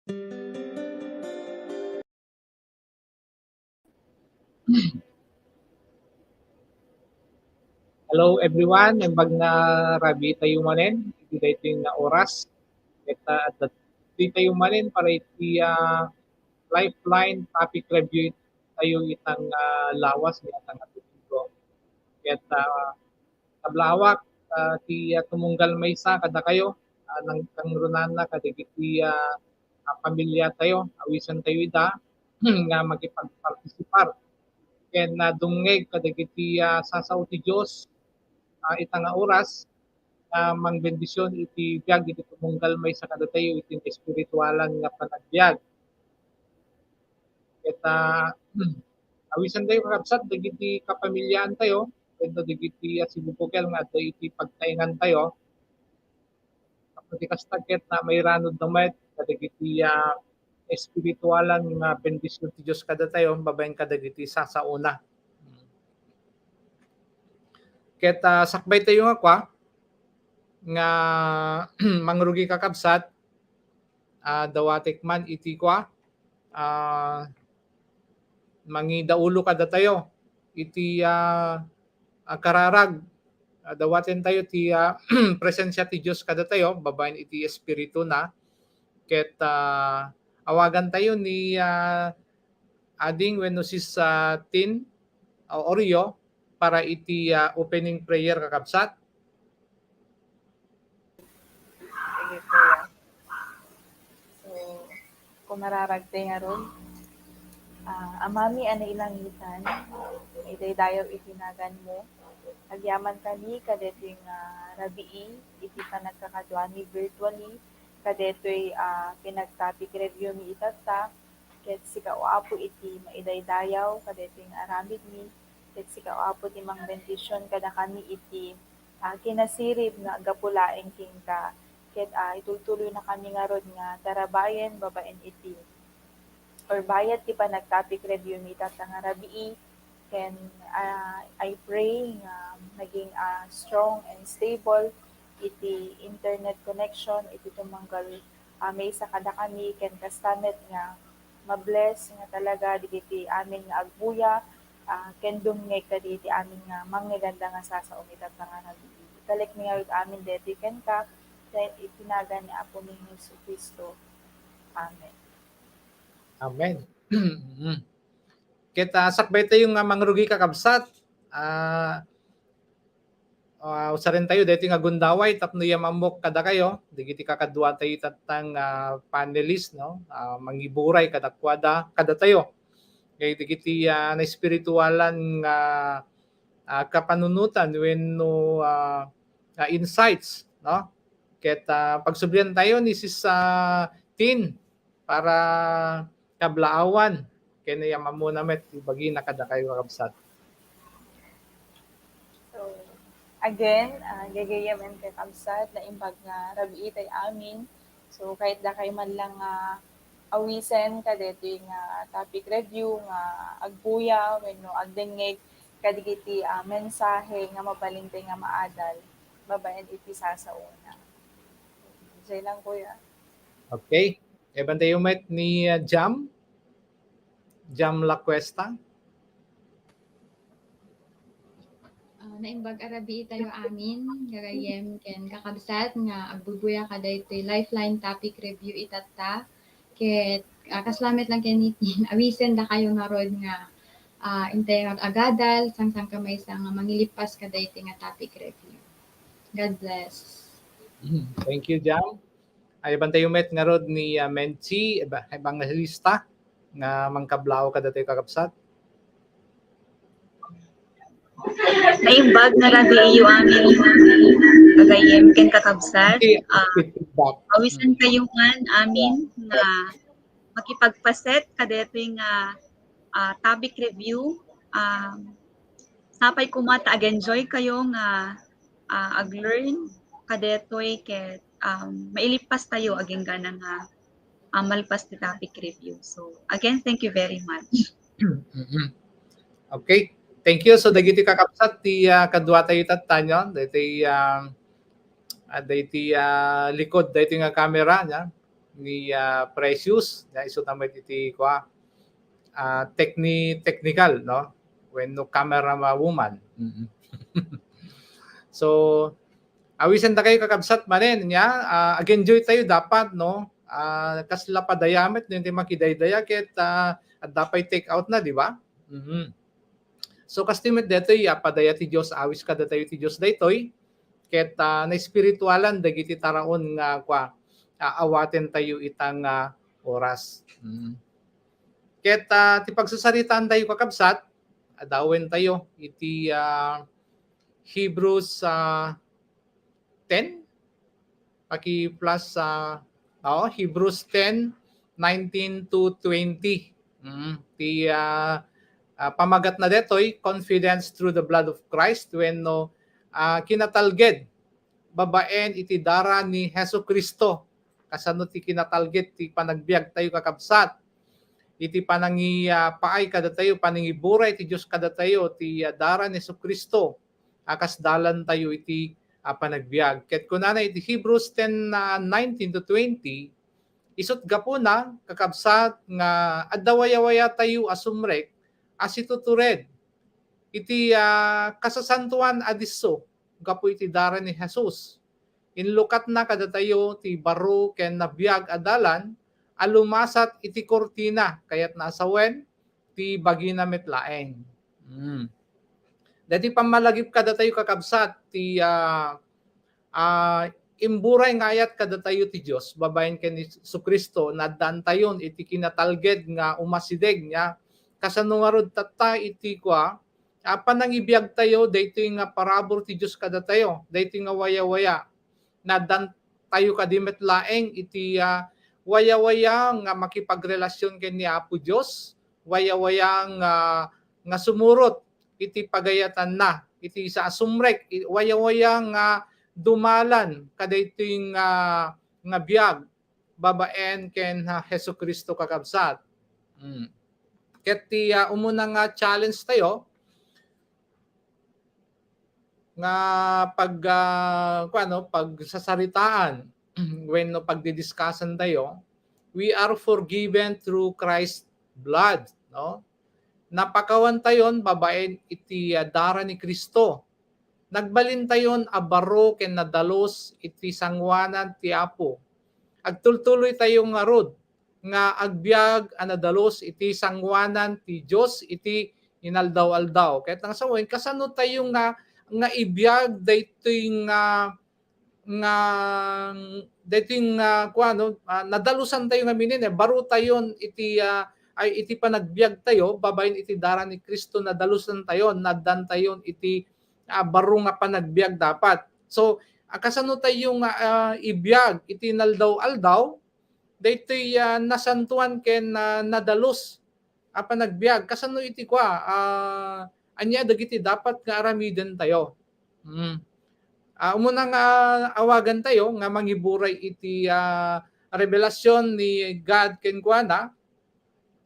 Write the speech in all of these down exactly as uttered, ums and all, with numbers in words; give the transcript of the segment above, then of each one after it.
Hello everyone, naimbag nga rabii tayo manen iti daytoy nga oras. Ket, ah, adda tayo manen para iti, ah, Lifeline topic review tayo itang, ah, lawas nga itang Domingo. Ket, ah, kablawak, ah, ti, ah, tumunggal maysa kadakayo, ah, nang kangrunana kadagiti, ah, ah, pamilya tayo, awisan tayo ida nga makipagpartisipar ken, ah, dumngeg kadagiti, ah, sasao ti Dios, ah, ita nga oras, ah, mangbendision iti biag iti tumunggal maysa kadatayo iti espiritualan nga panagbiag. Ket, ah, awisan tayo, kakabsat, dagiti kapamilyaan tayo, wenno dagiti, ah, sibubukel nga adda iti pagtaengan tayo. Tapno ti kasta ket, ah, mairanod na met kadagiti, ah, espiritualan nga bendision ti Dios kadatayo babaen kadagiti sasaona. Ket, ah, sakbay tayo nga kua, nga mangrugi, kakabsat, ah, dawatek man iti kua, ah, mangidaulo kadatayo iti, ah, ah, kararag. Ah, dawaten tayo ti, ah, presensia ti Dios kadatayo babaen iti Espiritu na. Ket, ah, awagan tayo ni, ah, Ading wenno Sis, ah, Tin, ah, Orio para iti, ah, opening prayer, kakabsat. Sige, Kuya. So, kumararag tayo ngarud. Ah, Amami a nailangitan, maidaydayaw iti naganmo. Agyaman kami kadaytoy nga rabii iti panagkakaduami virtually kadaytoy, ah, pinag-topic review mi itatta. Ket sika, O Apo, iti maidaydayaw kadaytoy nga aramidmi. Ket sika, O Apo, ti mangbendision kadakami iti, ah, kinasirib nga aggapu laeng kenka. Ket, ah, itultuloynakami ngarud nga tarabayen babaen iti, or bayat ti panag-topic review mi itatta nga rabii. Ken, ah, I pray nga naging, ah, strong and stable iti internet connection iti tumunggal, ah, maysa kadakami, ken kasta met nga ma-bless nga talaga dagiti amin nga agbuya, ah, ken dumngeg kadagiti amin nga mangngeganda nga sasao itatta nga rabii. Italekmi ngarud amin daytoy kenka, iti nagan ni Apomi nga Jesu-Cristo. Amen. Amen. Ket, ah, sakbay tayo nga mangrugi, kakabsat. Ah, ah, usaren tayo daytoy nga gundaway tapno iyammok kadakayo dagiti kakaduatayo itatta nga panelist, no? Ah, mangiburay kadakuada, kadatayo. Kay dagiti, ah, naespiritualan nga, ah, kapanunotan wenno, ah, ah, insights, no? Ket, ah, pagsublian tayo ni Sis, ah, Tin para kablaawan ken iyammona met ti bagina kadakayo, kakabsat. So, again, ah, gagayyem, kakabsat, naimbag nga rabii tay amin. So, kayat dakay man lang nga awisen kadaytoy nga topic review nga agbuya wenno agdengngeg kadagiti, ah, mensahe nga mabalin tay nga maadal babaen iti sasaona. Say lang, Kuya. Okay. Iban tayo met ni, ah, Jam. Jam La Cuesta. Ah, naimbag a rabii tayo amin, gagayyem ken kakabsat nga agbubuya kadaytoy Lifeline topic review itatta. Ket, ah, kasla met lang ken ni Tin, awisen dakayo ngarud nga, ah, intay agadal, sangsanka maysa nga mangilippas kadaytoy nga topic review. God bless. Mm, thank you, Jam. Ay, iban tayo met ngarud ni, ah, Menchi, eba-, evangelista nga mangkablaaw kadatayo, kakabsat. Naimbag nga rabii tayo amin, gagayyem ken kakabsat. Okay, ah, feedback. Awisen tayo man amin nga makipagpaset kadaytoy nga, ah, topic review. Um, sapay koma ta ag-enjoy kayo nga, ah, ag-learn kadaytoy ket, um, mailippas tayo agingga nga, ah, malpas ti topic review. So, again, thank you very much. Mm-mm. Okay. Thank you. So, dagiti kakabsat ti, ah, kadua tayo tatta, no? Dagiti, ah, ah, dagiti, ah, likod dagiti nga camera, no? ni, ah, Precious, nga isu ta met iti kua, ah, techni-, technical, no? Wenno camera ma-, woman. Mm. So, awisan ta kayo, kakabsat, manen, nya, ah, ag-enjoy tayo dapat, no? Ah, kasla padayamet, no, ti makidaydaya, ket, ah, adda pay take out na, di ba? Mhm. So, kastoy met daytoy, ah, padaya ti Dios, awis kadatayo ti Dios daytoy, ket, ah, naespiritualan dagiti taraon nga, kua, ah, awaten tayo ita nga oras. Mm. Ket, ah, ti pagsasaritaan tayo, kakabsat, adawen tayo iti, ah, Hebrews, ah, ten? Paki-plus, ah, oo, Hebrews ten, nineteen to twenty. Mm, ti, ah, ah, pamagatna detoy, confidence through the blood of Christ, wenno, ah, kinatalged babaen iti dara ni Jesu-Cristo. Kasano ti kinatalged ti panagbiag tayo, kakabsat? Iti panangi-, ah, paay kadatayo, panangiburay ti Dios kadatayo, ti, ah, dara ni Jesu-Cristo a kas dalan tayo iti, ah, panagbiag. Ket kunana iti Hebrews ten, ah, nineteen to twenty, isut' gapuna, kakabsat, nga adda wayawaya tayo a sumrek a situtured iti, ah, kasasantoan a disso gapu iti dara ni Jesus. Inlukatna kadatayo ti baro ken nabiag a dalan a lumasat iti kurtina, kayatna a sawen, ti bagina met laeng. Mm. Daytoy pammalagip kadatayo, kakabsat, ti, ah, ah, imburay nga ayat kadatayo ti Dios babaen ken ni Jesu-Cristo, naaddaantayon iti kinatalged nga umasideg, nya kasano ngarud tatta iti kua, ah, panangibiag tayo, daytoy nga parabur ti Dios kadatayo, daytoy nga wayawaya. Naaddan tayo kadi met laeng iti, ah, wayawaya nga makipagrelasyon ken ni Apo Dios, wayawaya nga, nga sumurot iti pagayatanna, iti sa sumrek, i-, wayawaya nga dumalan kadaytoy nga, nga biag babaen ken, ah, Jesu-Cristo, kakabsat. Mm. Ket ti, ah, umuna nga challenge tayo, nga pag, ah, kuan, no, pagsasaritaan wenno pagdidiscussion tayo, we are forgiven through Christ's blood, no? Napakawan tayon babaen iti, ah, dara ni Cristo. Nagbalin tayon a baro ken nadalus iti sangoanan ti Apo. Agtultuloy tayo ngarud nga agbiag a nadalus iti sangoanan ti Dios iti inaldaw-aldaw. Ket nang sawen, kasano tayo nga, nga ibiag daytoy nga, nga, daytoy nga, kuano, ah, nadalusan tayo ngamin, eh, baro tayon iti, ah, ay, iti panagbiag tayo, babaen iti dara ni Cristo, nadalusan tayo, naaddan tayon iti, ah, baro nga panagbiag dapat. So, ah, kasano tayo nga, ah, ibiag iti inaldaw-aldaw, daytoy, ah, nasantoan ken, ah, nadalus a panagbiag. Kasano iti kua, ah, ania dagiti dapat nga aramiden tayo? Mm. Ah, umuna nga awagan tayo nga mangiburay iti, ah, revelasyon ni God kenkuana,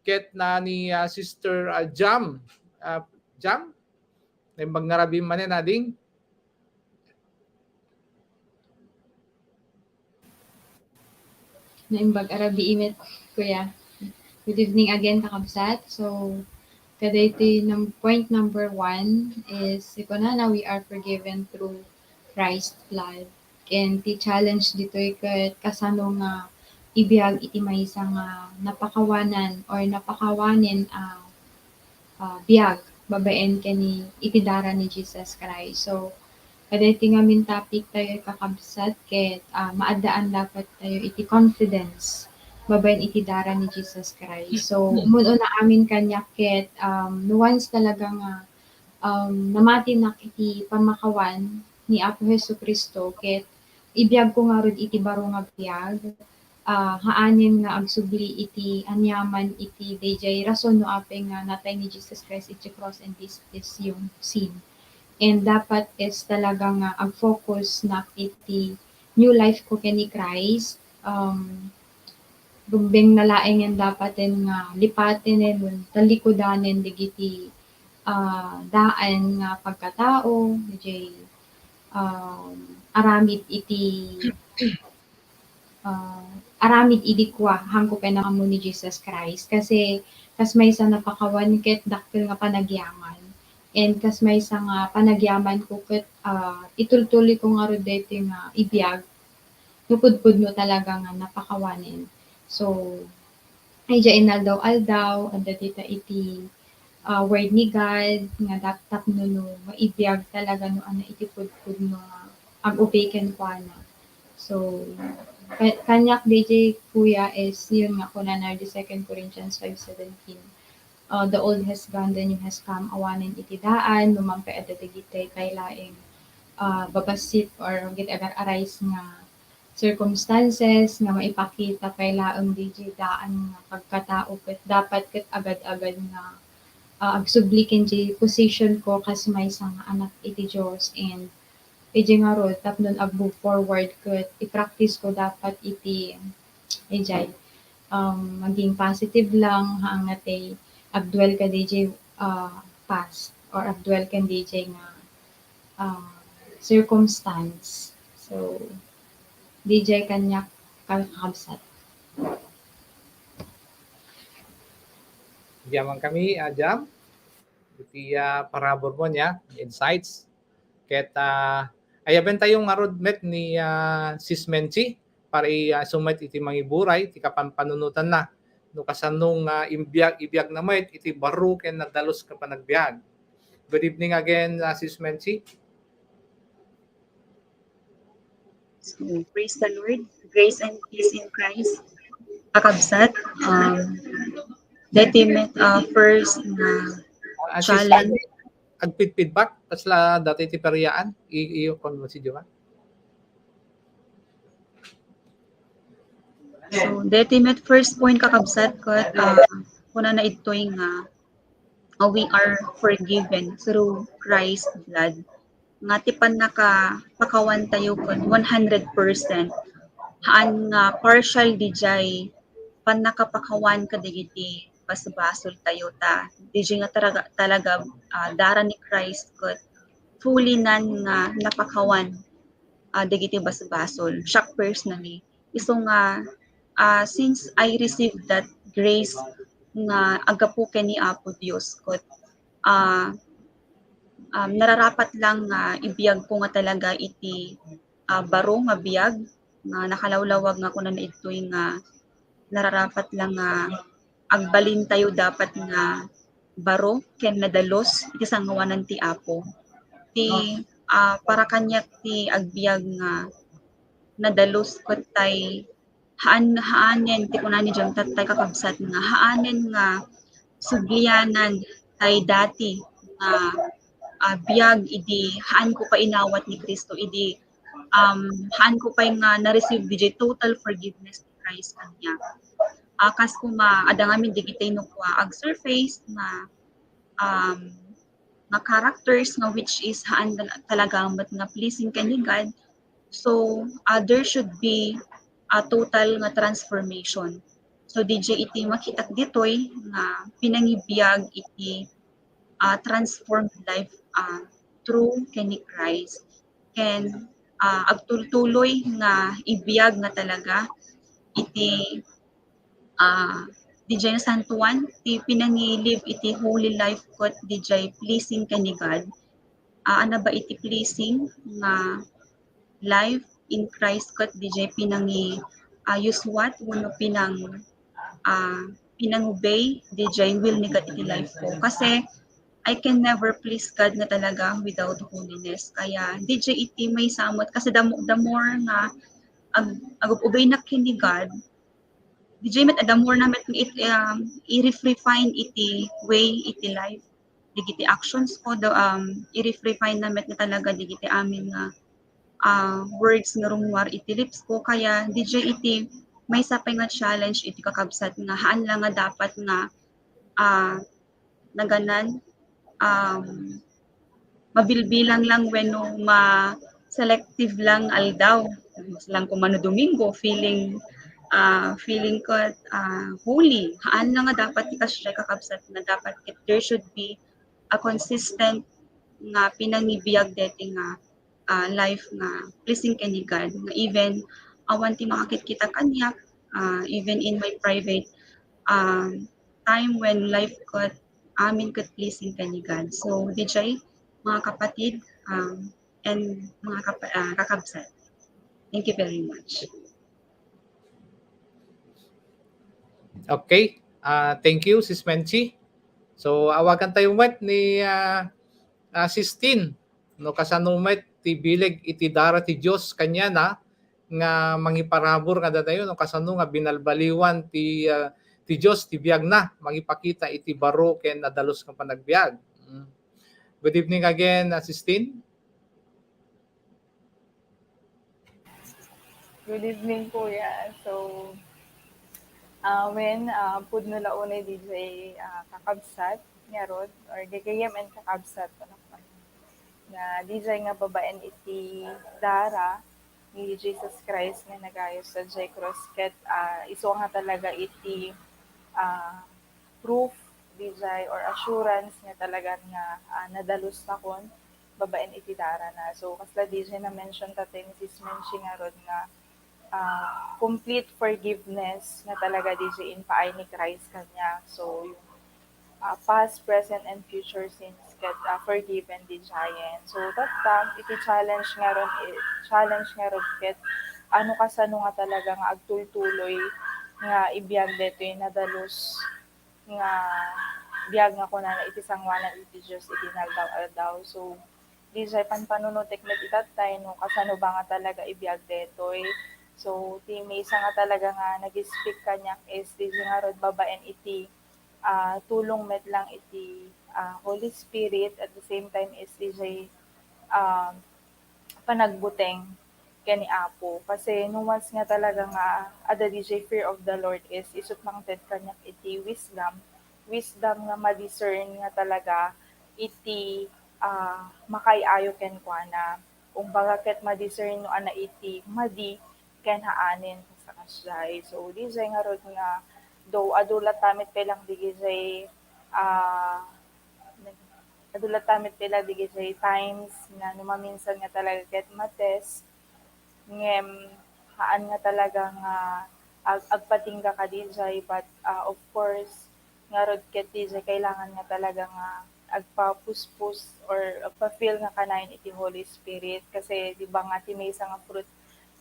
ket na ni, ah, Sister, ah, Jam. Ah, Jam? Naimbag nga rabii manen, ading? Naimbag a rabii met, kuya. Good evening again, kakabsat. So, kadaytoy num-, point number one is, kunana, we are forgiven through Christ's blood. And ti challenge ditoy ket kasano nga ibiag iti maysa nga napakawanan or napakawanen a, ah, biag babaen ken ni, iti dara ni Jesus Christ. So, kadaytoy ngamin topic tayo, kakabsat, ket, ah, maaddaan dapat tayo iti confidence babaen iti dara ni Jesus Christ. So, umuna amin kaniak ket, um, no once talaga nga, um, namatinak iti pamakawan ni Apo Jesu-Cristo, ket ibiagko ngarud iti baro nga biag, ah, haanen nga agsubli iti aniaman iti daydiay rason no apay nga natay ni Jesus Christ iti cross and this is yung sin. And dapat is talaga nga ag-focus na iti new life ko ken ni Christ. Um, rumbeng na laengen dapaten nga lipaten wenno talikudanen dagiti, ah, daan nga pagkatao, daydiay, um, aramid iti ah, aramid idi kua, haanko pay nga ammo ni Jesus Christ. Kasi kas maysa napakawan ket dakkel nga panagyaman. And kas maysa nga panagyamanko ket, ah, itultuloyko ngarud daytoy nga ibiag no pudpudno talaga nga napakawanen. So, idiay inaldaw-aldaw, adda dita iti, ah, Word ni God nga dap-, tapno no maibiag talaga no ania iti pudpudno nga ag-obey kenkuana. So, ka-, kaniak, D J, kuya, is yun nga kunana di Second Corinthians five seventeen, uh, "The old has gone, the new has come." Awanen iti daan, no mangkay adda dagiti pay laeng, uh, babassit or dagiti agar-arise nga circumstances nga maipakita pay laeng di daan nga pagkatao ket dapat ket agad-agad nga, uh, agsubli ken di position ko kas maysa nga anak iti Dios and Idiay ngarud, tapno ag-move forward ket i-practice ko dapat iti, idiay, um, maging positive lang, haan nga tay agduel ka diay, ah, past or agduel ka diay nga, ah, circumstance. So, diay kaniak kakabsat. Agyaman kami, ah, Jam. Iti, ah, parabur mo niya, insights. Ket, ah, ayaben tayo ngarud met ni, ah, Sis Menchi para i-, ah, sumet iti mangiburay ti kapanpanunotanna. No kasano nga imbiag, ibiagna met iti baro ken nadalus nga panagbiag. Good evening again, ah, Sis Menchi. So, praise the Lord. Grace and peace in Christ. Kakabsat, um, deti met, uh, first nga Ah, challenge. Agpidpidbak, kasla dati ti periyaan, i-, iyo kon mo si Jovan. So, deti met first point, kakabsat, ket, uh, kunana idtoy nga, uh, we are forgiven through Christ's blood. Nga ti pannakapakawan tayo ket one hundred percent. Haan nga partial diay pannakapakawan kadagiti basbasol tayo ta diay nga talaga, talaga, ah, dara ni Christ ket fully nan nga napakawan, ah, dagiti basbasol. Siak personally, isu nga, ah, since I received that grace nga aggapu ken ni Apo Dios, ket, ah, um, nararapat lang nga ibiag ko nga talaga iti, ah, baro nga biag nga nakalawlawag nga kunana idtoy nga nararapat lang nga agbalin tayo dapat nga baro ken nadalus iti sangawanan ti Apo. Ti, ah, para kaniak ti agbiag nga nadalus ket tay haan, haanen ti kuna ni Jam, tay kakabsat nga haanen nga sublianan tay dati nga, ah, biag idi haan ko pay inawat ni Cristo, idi, um, haan ko pay nga na-receive diay total forgiveness ni Christ kaniak. Ah, kas kuma, adda ngamin dagiti no kua ag-surface nga, um, nga characters nga which is haan tal-, talaga met nga pleasing ken ni God. So, ah, there should be a total nga transformation. So, diay iti makitak ditoy nga pinangibiag iti, ah, transformed life, ah, through ken ni Christ. Ken, ah, agtultuloy nga ibiag nga talaga iti, ah, diay nasantoan ti pinangi-live iti holy life ket diay pleasing ken ni God. Ah, ania ba iti pleasing nga life in Christ ket diay pinangi-, ah, use what wenno pinang-, ah, pinangubey diay will ni God iti life ko. Kasi I can never please God nga talaga without holiness. Kaya diay iti maysa met kasi the mo-, the more nga ag-, agub-ubeynak ken ni God, diay met, the more na met it, um, i-refine iti way iti life, dagiti actions ko, the, um, i-refine na met nga talaga dagiti amin nga, ah, words nga rummuar iti lips ko. Kaya diay iti maysa pay nga challenge iti kakabsat nga haan lang nga dapat nga, ah, naganan, um, mabilbilang lang wenno ma-selective lang aldaw. Mas lang kung mano Domingo, feeling, ah, feeling ko, ah, holy. Haan lang nga dapat ti kasdiay kakabsat nga dapat it, there should be a consistent nga pinangibiag deti nga, ah, life nga pleasing ken ni God, nga even, awan ti makakitkita kaniak, ah, even in my private, um, time when life ket amin ket pleasing ken ni God. So, D J, mga kapatid, um, and mga kapa-, ah, kakabsat. Thank you very much. Okay. Ah, thank you, Sis Menchi. So, awagan tayo met ni, ah, ah, Sis Tin. No, kasano met ti bileg iti dara ti Dios kaniana nga mangiparabur kadatayo, no, kasano nga binalbaliwan ti, ah, ti Dios ti biagna, mangipakita iti baro ken nadalus nga panagbiag. Mm. Good evening again, ah, Sis Tin. Good evening, Kuya. So, ah, wen, ah, pudno la unay D J, ah, kakabsat ngarud, or gagayyem and kakabsat, ano pa, nga D J nga babaen iti dara ni Jesus Christ nga nagayo sadiay krus, ket, ah, isu nga talaga iti, ah, proof, D J, or assurance nga talagan nga, ah, nadalus takon babaen iti dara na. So, kasla D J na-mention ta ni Sis Menchi ngarud nga, ah, complete forgiveness nga talaga D J impaay ni Christ kaniak. So, yung, ah, past, present, and future sins ket, ah, forgiven D J. So, tatta, iti challenge ngarud, eh, challenge ngarud ket, ano, kasano nga talaga nga agtultuloy nga ibiag daytoy nadalus nga biag nga kunana iti sanguanan iti Dios iti naldaw-aldaw. So, D J, panpanunotek met itattay no kasano ba nga talaga ibiag daytoy. So, ti maysa nga talaga nga nag-speak kaniak is D J ngarud babaen iti, ah, tulong met lang iti, ah, Holy Spirit, at the same time is D J, ah, panagbuteng ken ni Apo. Kasi no once nga talaga nga adda D J fear of the Lord is isut mangted kaniak iti wisdom, wisdom nga ma-discern nga talaga iti, ah, makaay-ayo kenkuana. Kumbaga, ket ma-discern no ania iti madi ken haanen, kasakasdiay. So, D J ngarud nga, though adu la ta met pay lang D J, ah, adu la ta met pay lang D J times nga no maminsan nga talaga ket ma-test, ngem haan nga talaga nga ag-, agpatingga ka D J, but, ah, of course, ngarud ket D J kailangan nga talaga nga agpapuspos or agpa-feel nga kanayon iti Holy Spirit. Kasi, di ba nga, ti maysa nga fruit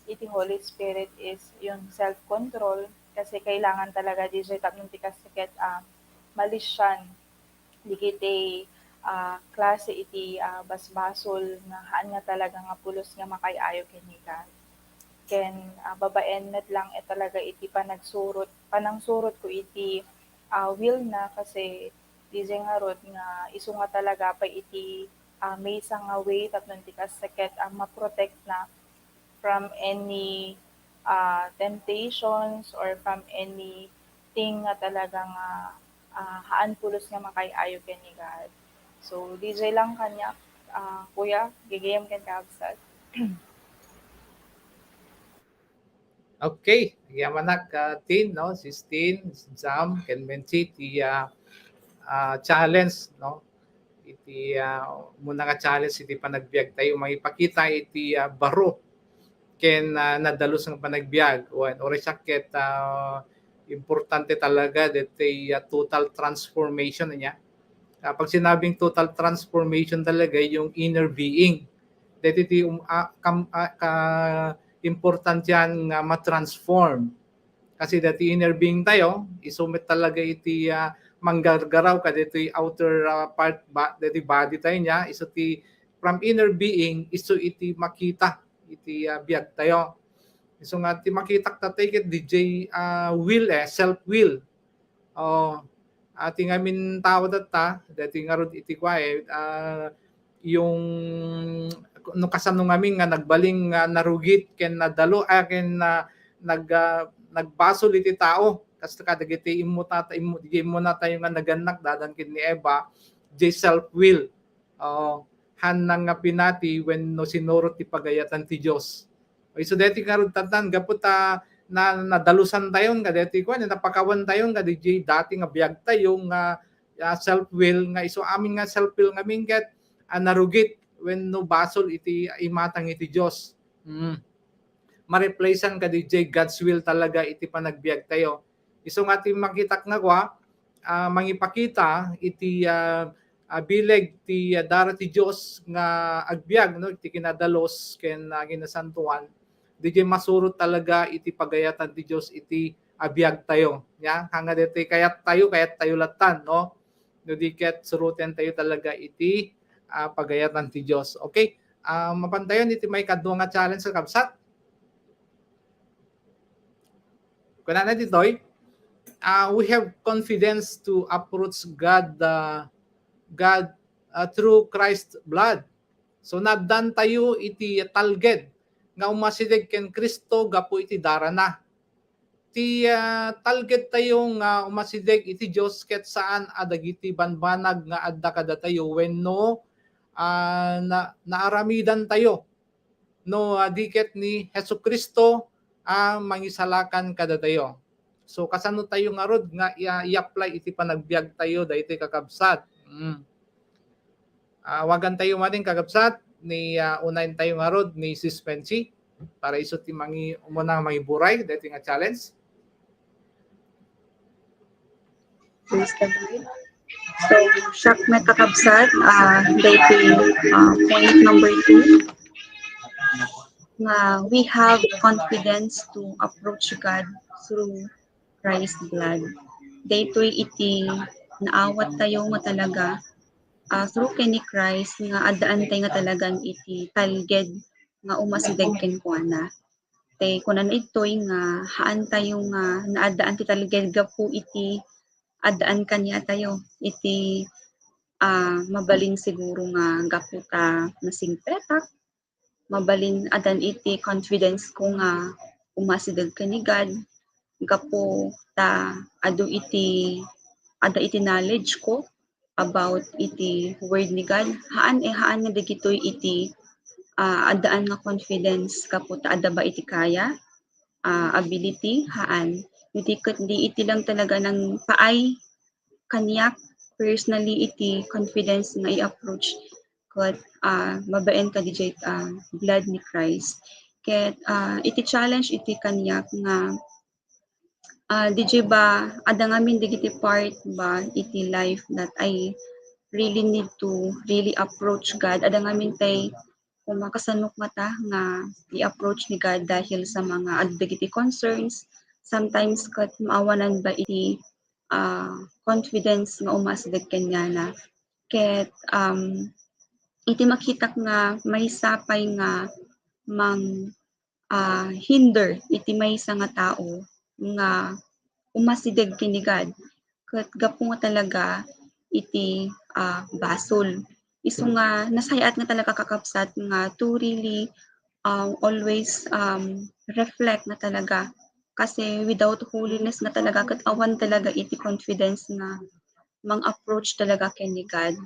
iti Holy Spirit is yung self-control. Kasi kailangan talaga D J tapno ti kasta ket, ah, malisian dagiti, ah, klase iti, ah, basbasol nga haan nga talaga nga pulos nga makaay-ayo ken ni God. Ken, ah, babaen met lang, eh, talaga iti panagsurot, panangsurot ko iti, ah, will na, kasi D J ngarud nga isu nga talaga pay iti, ah, maysa nga way tapno ti kasta ket, ah, ma-protect na from any, ah, temptations or from anything nga talaga nga, ah, haan pulos nga makaay-ayo ken ni God. So, D J lang kaniak, ah, Kuya, gagayyem ken kakabsat. Okay, agyamanak, ah, Tin, no? Sis Tin, Sam, ken Menchi, ti, ah, ah, challenge, no? Iti, ah, umuna nga challenge iti panagbiag tayo, mangipakita iti, ah, baro ken, ah, nadalus nga panagbiag. Wen, uray siak ket, ah, importante talaga deti, ah, total transformation niya. Kapag sinabing total transformation talaga, yung inner being. Deti ti, um, ah, kam-, ah, ka-, importantian nga ma-transform. Kasi deti inner being tayo, isu met talaga iti, ah, manggargaraw kadeti outer, ah, part, ba, deti body tayo niya, isu ti from inner being, isu iti makita iti, ah, biag tayo. Isu nga ti makitak tatay ket D J, ah, will, eh, self will. Oh, ati ngamin tao tatta, deti ngarud iti kuwa, eh, ah, yung no kasano ngamin nga nagbalin nga narugit ken nadalo, ah, ken na, nag, ah, nagbasol iti tao. Kas kadagiti immo tata-, immo, di immo natayo nga nagannak dadan ken ni Eva, di self will. Oh, haan nga pinati wenno sinurot ti pagayatan ti Dios. Isu deti ngarud tattan, gapu ta na, nadalusan tayon kadeti kuan, napakawan tayon kaditi dati nga biag tayo nga, ah, self will, nga isu amin nga self will ngamin ket, ah, narugit wenno basol iti imatang iti Dios. Mm. ma-replacean kadi jay God's will talaga iti panagbiag tayo. Isu nga ti makitak nga kua, ah, mangipakita iti, ah, ah, bileg ti, ah, dara ti Dios nga agbiag, no, iti kinadalus ken, ah, kinasantuan, dijay masurot talaga iti pagayatan ti Dios iti, ah, biag tayo. Ya, hanga ditoy kayat tayo, kayat tayo latan, no? No di ket suroten tayo talaga iti, ah, pagayatan ti Dios. Okay? Ah, mapantayon iti maikadua nga challenge, kakabsat. Kunana ditoy, ah, we have confidence to approach God, ah, God, ah, through Christ's blood. So, naaddan tayo iti talged nga umasideg ken Cristo gapu iti darana. Ti, ah, talged tayo nga umasideg iti Dios ket saan a dagiti banbanag nga adda kadatayo wenno, ah, na-, naaramidan tayo no, ah, di ket ni Jesu-Cristo a mangisalakan kadatayo. So, kasano tayo ngarud nga i-, i-apply iti panagbiag tayo daytoy, kakabsat? Mm. Ah, awagan tayo manen, kakabsat, ni, ah, unayen tayo ngarud ni Sis Menchi para isu ti mangi-, umuna nga mangiburay daytoy nga challenge. Praise the Lord. So, siak met, kakabsat, ah, daytoy, ah, point number two, nga we have confidence to approach God through Christ's blood. Daytoy iti naawat tayo nga talaga, ah, through ken ni Christ nga addaan tayo nga talagan iti talged nga umasideg kenkuana. Te, kunana ditoy nga haan tayo nga naaddaan ti talged gapu iti addaan kaniatayo iti, ah, mabalin siguro nga gapu ta nasingpetak, mabalin addan iti confidence ko nga umasideg ken ni God gapu ta adu iti, adda iti knowledge ko about iti word ni God. Haan, eh, haan nga dagitoy iti, ah, addaan nga confidence gapu ta adda ba iti kaya, ah, ability, haan. Iti ket di iti lang talaga nangpaay kaniak personally iti confidence nga i-approach ket, ah, babaen kadiay, ah, blood ni Christ. Ket, ah, iti challenge iti kaniak nga, ah, diay ba, adda ngamin dagiti part ba iti life that I really need to really approach God. Adda ngamin tay kung makasanok ngata nga i-approach ni God dahil sa mga ad-, dagiti concerns. Sometimes ket maawanan ba iti, ah, confidence nga umasideg kaniana. Ket, um, iti makitak nga maysa pay nga mang-, ah, hinder iti maysa nga tao nga umasideg ken ni God, ket gapu nga talaga iti, ah, basol. Isu nga nasayat nga talaga, kakabsat, nga to really, um, always, um, reflect nga talaga. Kasi without holiness nga talaga, ket awan talaga iti confidence nga mang-approach talaga ken ni God.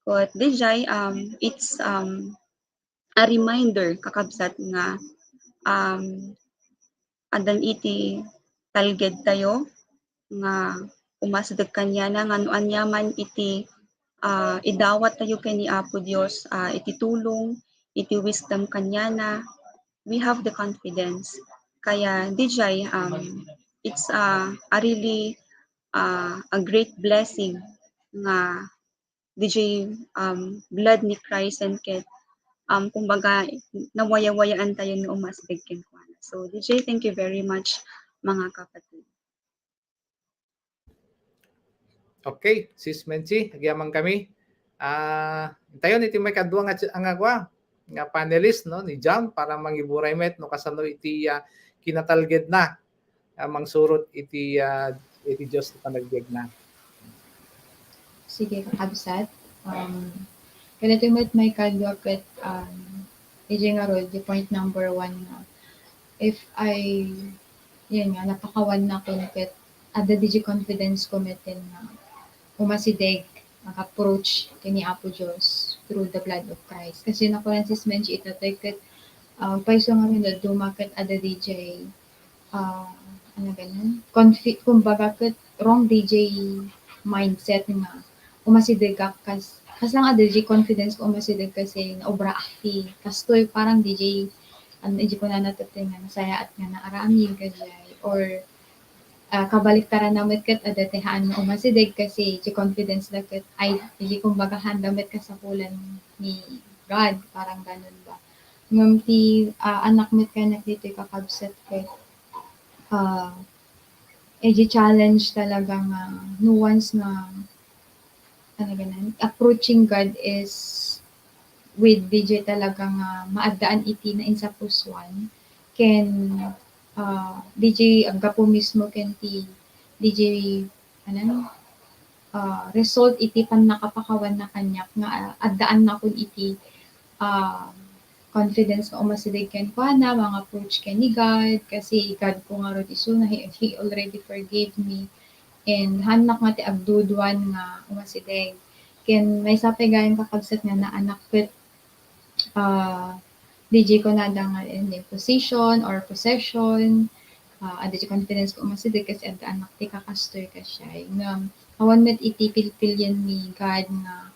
Ket diay, um, it's, um, a reminder, kakabsat, nga, um, addan iti talged tayo nga umasideg kaniana, nga no ania man iti, ah, idawat tayo ken ni Apo Dios, ah, iti tulong, iti wisdom kaniana, we have the confidence. Kaya diay, um, it's, ah, a really, ah, a great blessing nga diay, um, blood ni Christ and ket, um, kumbaga, nawayawayaan tayo nga umasideg kenkuana. So, diay, thank you very much, mga kapatid. Okay, Sis Menchi, agyamankami. Ah, intayon iti maikadua nga, nga kua, nga panelist, no, ni Jam para mangiburay met no kasano iti, ah, kinatalgedna a mangsurot iti, ah, iti Dios ti panagbiagna. Sige, kakabsat. Um, kadatoy met maikadua ket, um, iti ngarud, di point number one nga, if I, yan nga, napakawan na kun ket adda diay confidence ko met nga umasideg, mag-approach ken ni Apo Dios through the blood of Christ. Kasi nakunan Sis Menchi ita toy ket, ah, payso nga rin, no, duma ket adda diay, ah, ano ganun? Confi-, kumbaga ket wrong diay mindset nga umasidegak kas-, kasla nga adda diay confidence ko umasideg kasi naobraak ti kastoy, parang diay Ano, iti kunana toy nga nasayaat nga naaramid, kadiay, or, ah, kabaliktaran na met ket adda ti haan nga umasideg kasi iti confidence da ket, ay, iti kumbaga, haan da met kasapulan ni God, parang ganun ba. Ngem ti, ah, anak met kaniak ditoy kakabsat ket, ah, iti challenge talaga nga no once nga, ano ganan, approaching God is with D J talaga nga maaddaan iti nainsapusoan ken, ah, D J aggapu mismo ken ti D J, ano, ah, result iti pannakapakawan na kaniak nga, ah, addaannakon iti, ah, confidence nga umasideg kenkuana, mang-approach ken ni God, kasi God ko ngarud isuna, he, he already forgave me. And haannak nga ti agduduan nga umasideg. Ken maysa pay gayam kakabsat nga naanak ket, ah, D J kunada nga, eh, position or possession, ah, adda ti confidence nga umasideg kasi addaanak ti kakastoy kasiay. Ngem awan met iti pilpilian ni God nga,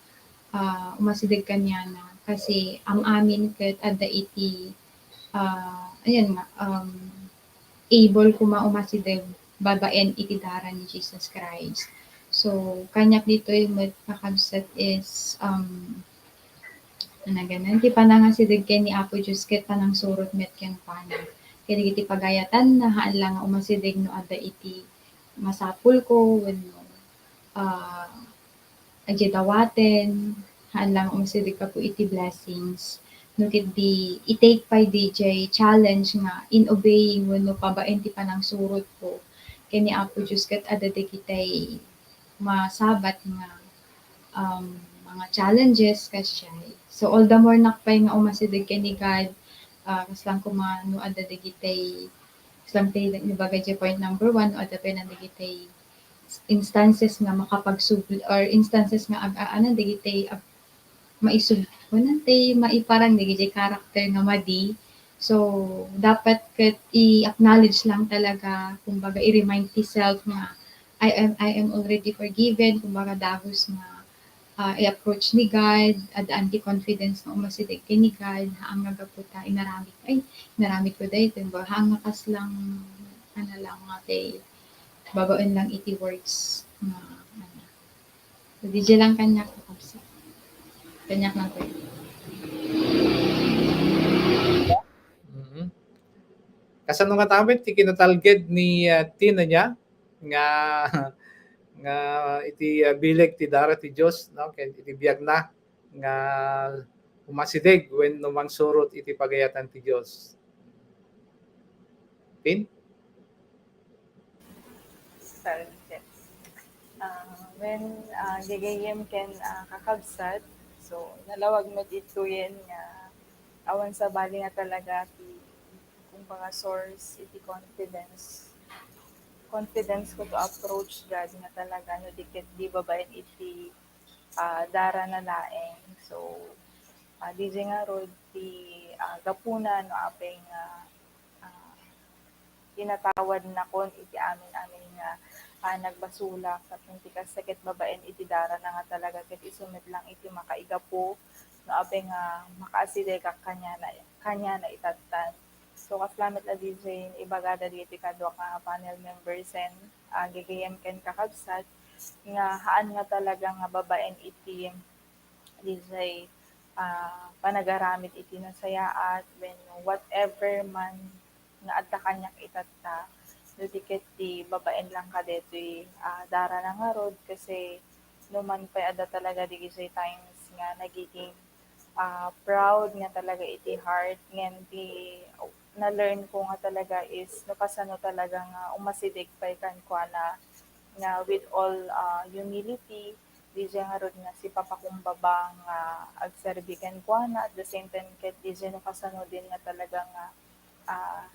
ah, umasideg kaniana kasi am-amin ket adda iti, ah, ayan nga, um, able koma umasideg babaen iti dara ni Jesus Christ. So, kaniak ditoy met kakabsat is, um, ano ganan, ti panangasideg ken ni Apo Dios ket panangsurot met kenkuana. Ket dagiti pagayatanna, haan la nga umasideg no adda iti masapulko wenno, ah, idiay dawaten, haan la nga umasideg gapu iti blessings. No ket di, i-take pay D J challenge nga in obeying wenno babaen ti panangsurotko ken ni Apo Dios ket adda dagitay masabat nga, um, mga challenges kasiay. So, all the more nak pay nga umasideg ken ni God, ah, kasla koma no adda dagitay, kasla ti ibaga idiay point number one, no adda pay dagitay instances nga makapagsubli or instances nga ag-aanan dagitay ag-, maisub-, kunana ti maiparang dagiti character nga madi. So, dapat ket i-acknowledge lang talaga, kumbaga, i-remind ti self nga, "I am, I am already forgiven." Kumbaga, dagus nga, ah, i-approach ni God, addaan ti confidence nga umasideg ken ni God, haan nga gapu ta inaramid, ay, inaramid ko daytoy, ba, haan nga kaslang, ano lang, nga ti babaen lang iti words nga, ano. So, D J lang kaniak, kakabsat. Kaniak lang pwede. Mhm. Kasano nga tamit ti kinatalged ni, ah, Tina niya nga, nga iti, ah, bileg ti dara ti Dios, no? Ken iti biagna nga umasideg wenno mangsurot iti pagayatan ti Dios. Tin? Sorry, Jen. Ah, wen, ah, gagayyem ken, ah, kakabsat, so, nalawag met ditoyen nga awan sabali nga talaga ti, kumbaga, source iti confidence. Confidence ko to approach God nga talaga no di ket di babaen iti, ah, darana laeng. So, ah, D J ngarud ti, ah, gapuna no apay nga, ah, inatawadnakon iti amin-amin nga, ah, nagbasolak tapno ti kasta ket babaen iti darana nga talaga ket isu met lang iti makaigapu no apay nga makaasidegak kaniana, kaniana itattan. So, kasla met la D J ibagada dagiti kaduak nga panel membersen, ah, gagayyem ken kakabsat, nga haan nga talaga nga babaen iti D J, ah, panagaramid iti nasayaat, wenno whatever man nga adda kaniak itatta, no di ket ti babaen lang kadaytoy, ah, darana ngarud, kasi no man pay adda talaga dagitoy times nga nagiging, ah, proud nga talaga iti heart, ngem ti na-learn ko nga talaga is no kasano talaga nga umasideg pay kenkuana nga with all, ah, humility, D J ngarud nga sipapakumbaba nga agserbi kenkuana, at the same time ket D J no kasano din nga talaga nga, ah,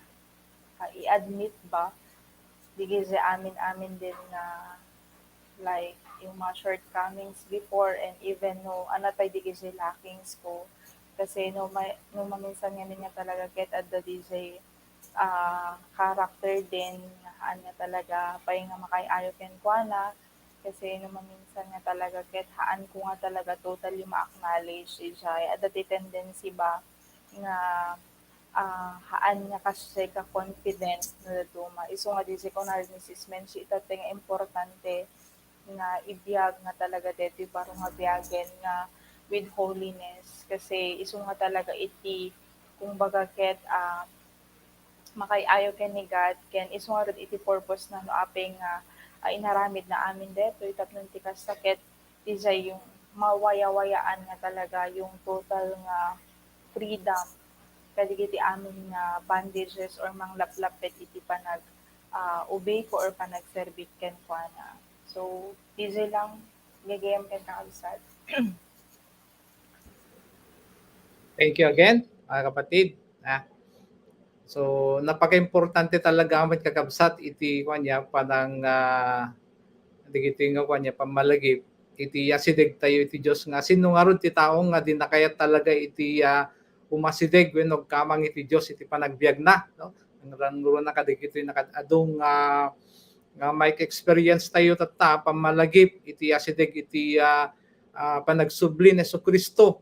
ah, i-admit ba, dagiti amin-amin din nga, like, yung mga shortcomings before, and even no, ano pay dagiti lackings ko. Kasi no, may, no maminsan ngamin nga talaga ket adda D J, ah, character din, nga haan nga talaga pay nga makaay-ayo kenkuana. Kasi no maminsan nga talaga ket haan ko nga talaga totally ma-acknowledge, ijay adda ti tendency ba nga ah, haan nga kasdiay ka confident no dadduma. Isu nga diay kunar ni Sis Menchi, ita ti nga importante nga ibiag nga talaga daytoy baro nga biagen nga with holiness. Kasi isu nga talaga iti, kumbaga, ket, ah, makaay-ayo ken ni God, ken isu ngarud iti purpose na no apay nga, ah, inaramid na amin daytoy tapno ti kasta ket diay yung mawayawayaan nga talaga yung total nga freedom kadagiti amin nga bondages or manglaplapet iti panag, ah, obey ko or panagserbi kenkuana. So, diay lang gagayyem ken kakabsat. Thank you again, mga kapatid. Ah. So, napaka-importante talaga amin, kakabsat, iti kuan ya, panang, ah, dagiti nga kuan ya, pammalagip iti asideg tayo iti Dios, nga sino ngarud ti tao nga di nakayat talaga iti, ah, umasideg wenno agkamang iti Dios iti panagbiagna, no? Nangruna kadagitoy nakad-adu nga, nga may experience tayo tatta, pammalagip iti asideg iti, ah, ah, panagsubli ni Jesu-Cristo.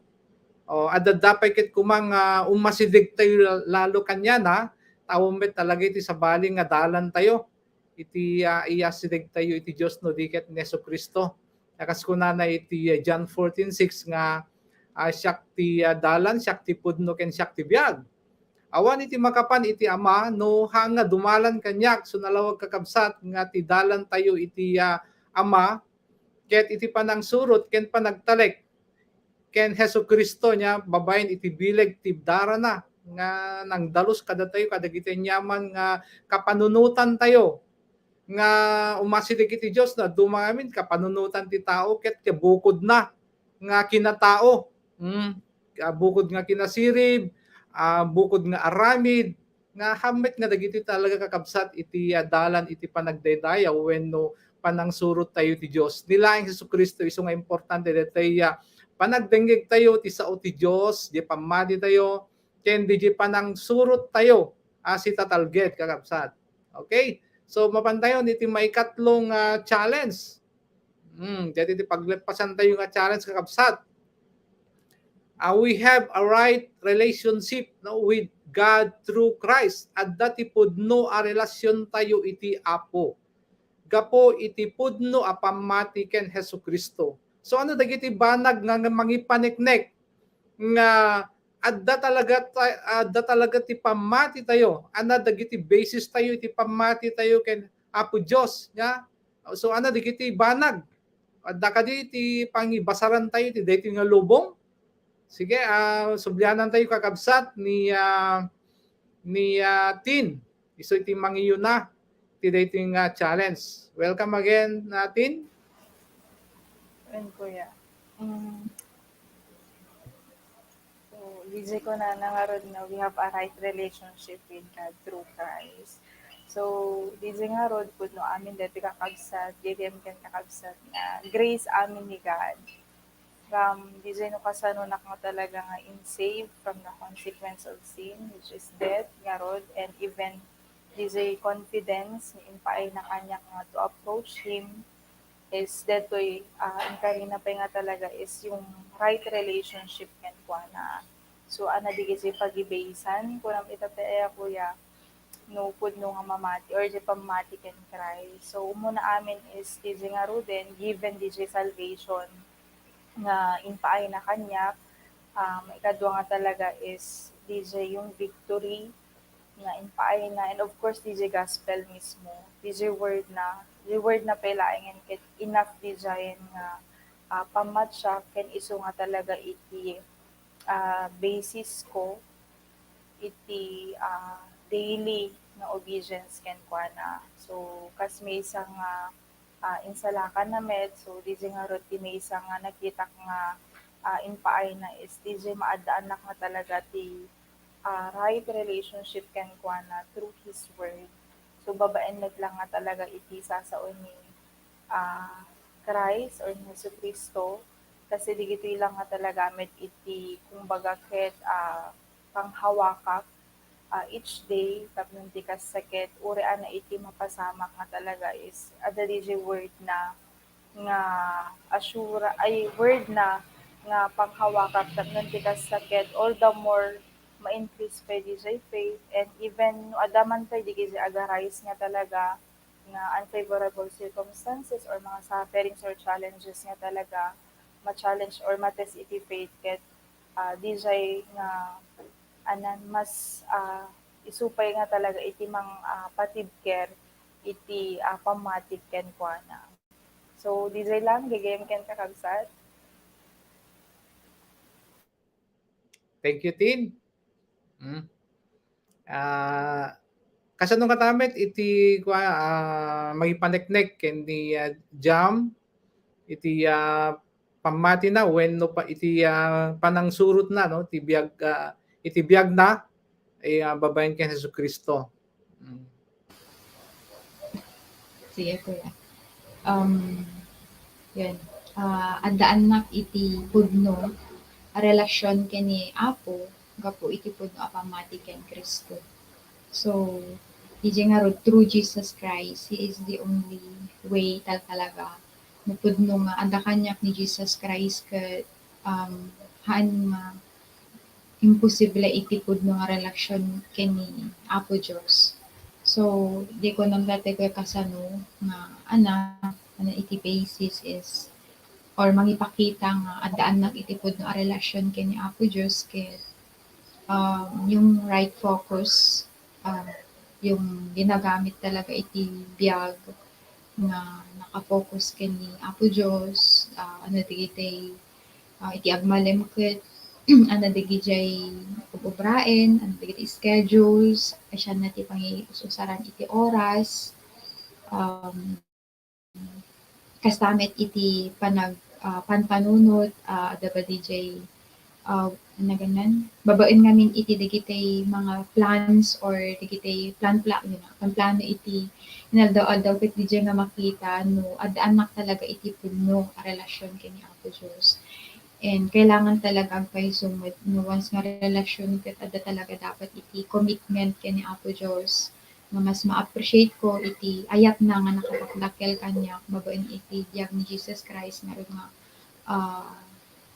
O, adda pay ket koma nga umasideg tayo lalo kaniana, ta awan met talaga iti sabali nga dalan tayo iti, ah, iyasideg tayo iti Dios no di ket ni Jesu-Cristo. Ta kas kunana iti, ah, John fourteen six nga, ah, "Siak ti, ah, dalan, siak ti pudno, ken siak ti biag." Awan iti makapan iti Ama no haan nga dumalan kaniak. So, nalawag, kakabsat, nga ti dalan tayo iti, ah, Ama ket iti panangsurot ken panagtalek ken Jesu-Cristo nia babaen iti bileg ti darana nga nangdalus kadatayo kadagiti aniaman nga kapanunotan tayo nga umasideg iti Dios. No dadduma ngamin, kapanunotan ti tao ket kabukodna nga kinatao. Mm. Ah, bukod nga kinasirib, ah, bukod nga aramid, nga haan met nga dagiti talaga, kakabsat, iti, ah, dalan iti panagdaydayaw wenno panangsurot tayo ti Dios. Ni laeng Jesu-Cristo isu nga importante daytoy, ah, panagdengngeg tayo ti sao ti Dios, diay pammati tayo, ken diay panangsurot tayo a sitatalged, kakabsat. Okay? So, mapan tayo iti maikatlo nga challenge. Hmm, daytoy ti pagleppasan tayo nga challenge, kakabsat. Ah, we have a right relationship, no, with God through Christ. Adda ti pudno a relasyon tayo iti Apo gapu iti pudno a pammati ken Jesu-Cristo. So, ano dagiti banag nga, nga mangipaneknek nga adda talaga ta-, adda talaga ti pammati tayo, ana dagiti basis tayo iti pammati tayo ken Apo Dios, nia? So, ana dagiti banag? Adda kadi ti pangibasaran tayo iti daytoy nga lubong? Sige, ah, sublianan tayo, kakabsat, ni, ah, ni, ah, Tin. Isu iti mangiyuna ti daytoy nga challenge. Welcome again, ah, Tin. Wen, kuya. Mm. So, diay kunana ngarud nga we have a right relationship with God through Christ. So, diay ngarud, pudno amin daytoy, kakabsat, gagayyem ken kakabsat, nga grace amin ni God. From diay no kasanonak nga talaga nga insave from the consequence of sin, which is death, ngarud, and even diay confidence nga impaayna kaniak nga to approach Him, is daytoy, ah, inkarina pay nga talaga is yung right relationship kenkuana. So, ana dagiti pagibasean, kunam ita pay aya, kuya, no pudno nga mamati or diay pammati ken Christ. So, umuna amin is diay ngaruden, given diay salvation nga impaayna kaniak. Um, ikadua nga talaga is diay yung victory nga impaayna, and of course, diay gospel mismo, diay word na, diay word na pay laengen ket enough diay nga, ah, pammatyak ken isu nga talaga iti, ah, basis ko iti, ah, daily nga obedience kenkuana. So, kas maysa nga, ah, insalakanna met, so, diay ngarud ti maysa nga nakitak nga, ah, impaayna is diay maaddaannak nga talaga ti, ah, right relationship kenkuana through His Word. So, babaen met lang nga talaga iti sasao ni, ah, Christ or ni Jesu-Cristo, kasi dagitoy lang nga talaga met iti, kumbaga, ket, ah, panghawakak, ah, each day, tapno ti kasta ket, uray a na iti mapasamak nga talaga is, adda diay word na nga assura-, ay, word na nga panghawakak, tapno ti kasta ket, all the more ma-increase pay diay faith, and even no adda man pay dagiti arise nga talaga nga unfavorable circumstances or mga sufferings or challenges nga talaga ma-challenge or ma-test iti faith, ket, ah, diay nga anan mas, ah, isu pay nga talaga iti mang, ah, patibker iti, ah, pammati kenkuana. So, diay lang, gagayyem kenka, kabsat. Thank you, Tin. Mm. Ah, kasano nga met iti kua-, ah, mangipaneknek ken ni, ah, Jam iti, ah, pammatina wenno pa iti, ah, panangsurotna, no, ti biag, ah, iti biagna, eh, ah, babaen ken Jesu-Cristo. Mm. Sige, kuya. Um, yun. Ah, addaannak iti pudno a relasyon ken ni Apo gapu iti pudno a pammati ken Cristo. So, idiay ngarud, through Jesus Christ, He is the only way tal-, talaga. No pudno nga adda kaniak ni Jesus Christ, ket, um, haan nga imposible iti pudno nga relasyon ken ni Apo Dios. So, di ko namdate ko kasano nga, ana, ana iti basis is, or mangipakita nga addaannak iti pudno a relasyon ken ni Apo Dios, ket, um, yung right focus, um, yung ginagamit talaga iti biag nga naka-focus ken ni Apo Dios, ah, ano dagiti, ah, iti agmalem ket ano dagiti ub-ubraen, ano dagiti schedules, asyanna ti pangius-usaran iti oras, um, kasta met iti panag-, ah, panpanunot, ah, adda ba diay, ah, ano ganan, babaen ngamin iti dagiti mga plans or dagiti plan-pla-, you know, plan-plano iti inaldaw-aldaw, ket diay nga makita no addaannak talaga iti pudno a relasyon ken ni Apo Dios. And kailangan talaga agpayso met no once nga relasyon ket adda talaga dapat iti commitment ken ni Apo Dios. Nga mas ma-appreciate ko iti ayatna nga nakadakdakkel kaniak babaen iti biag ni Jesus Christ, ngarud nga, ah,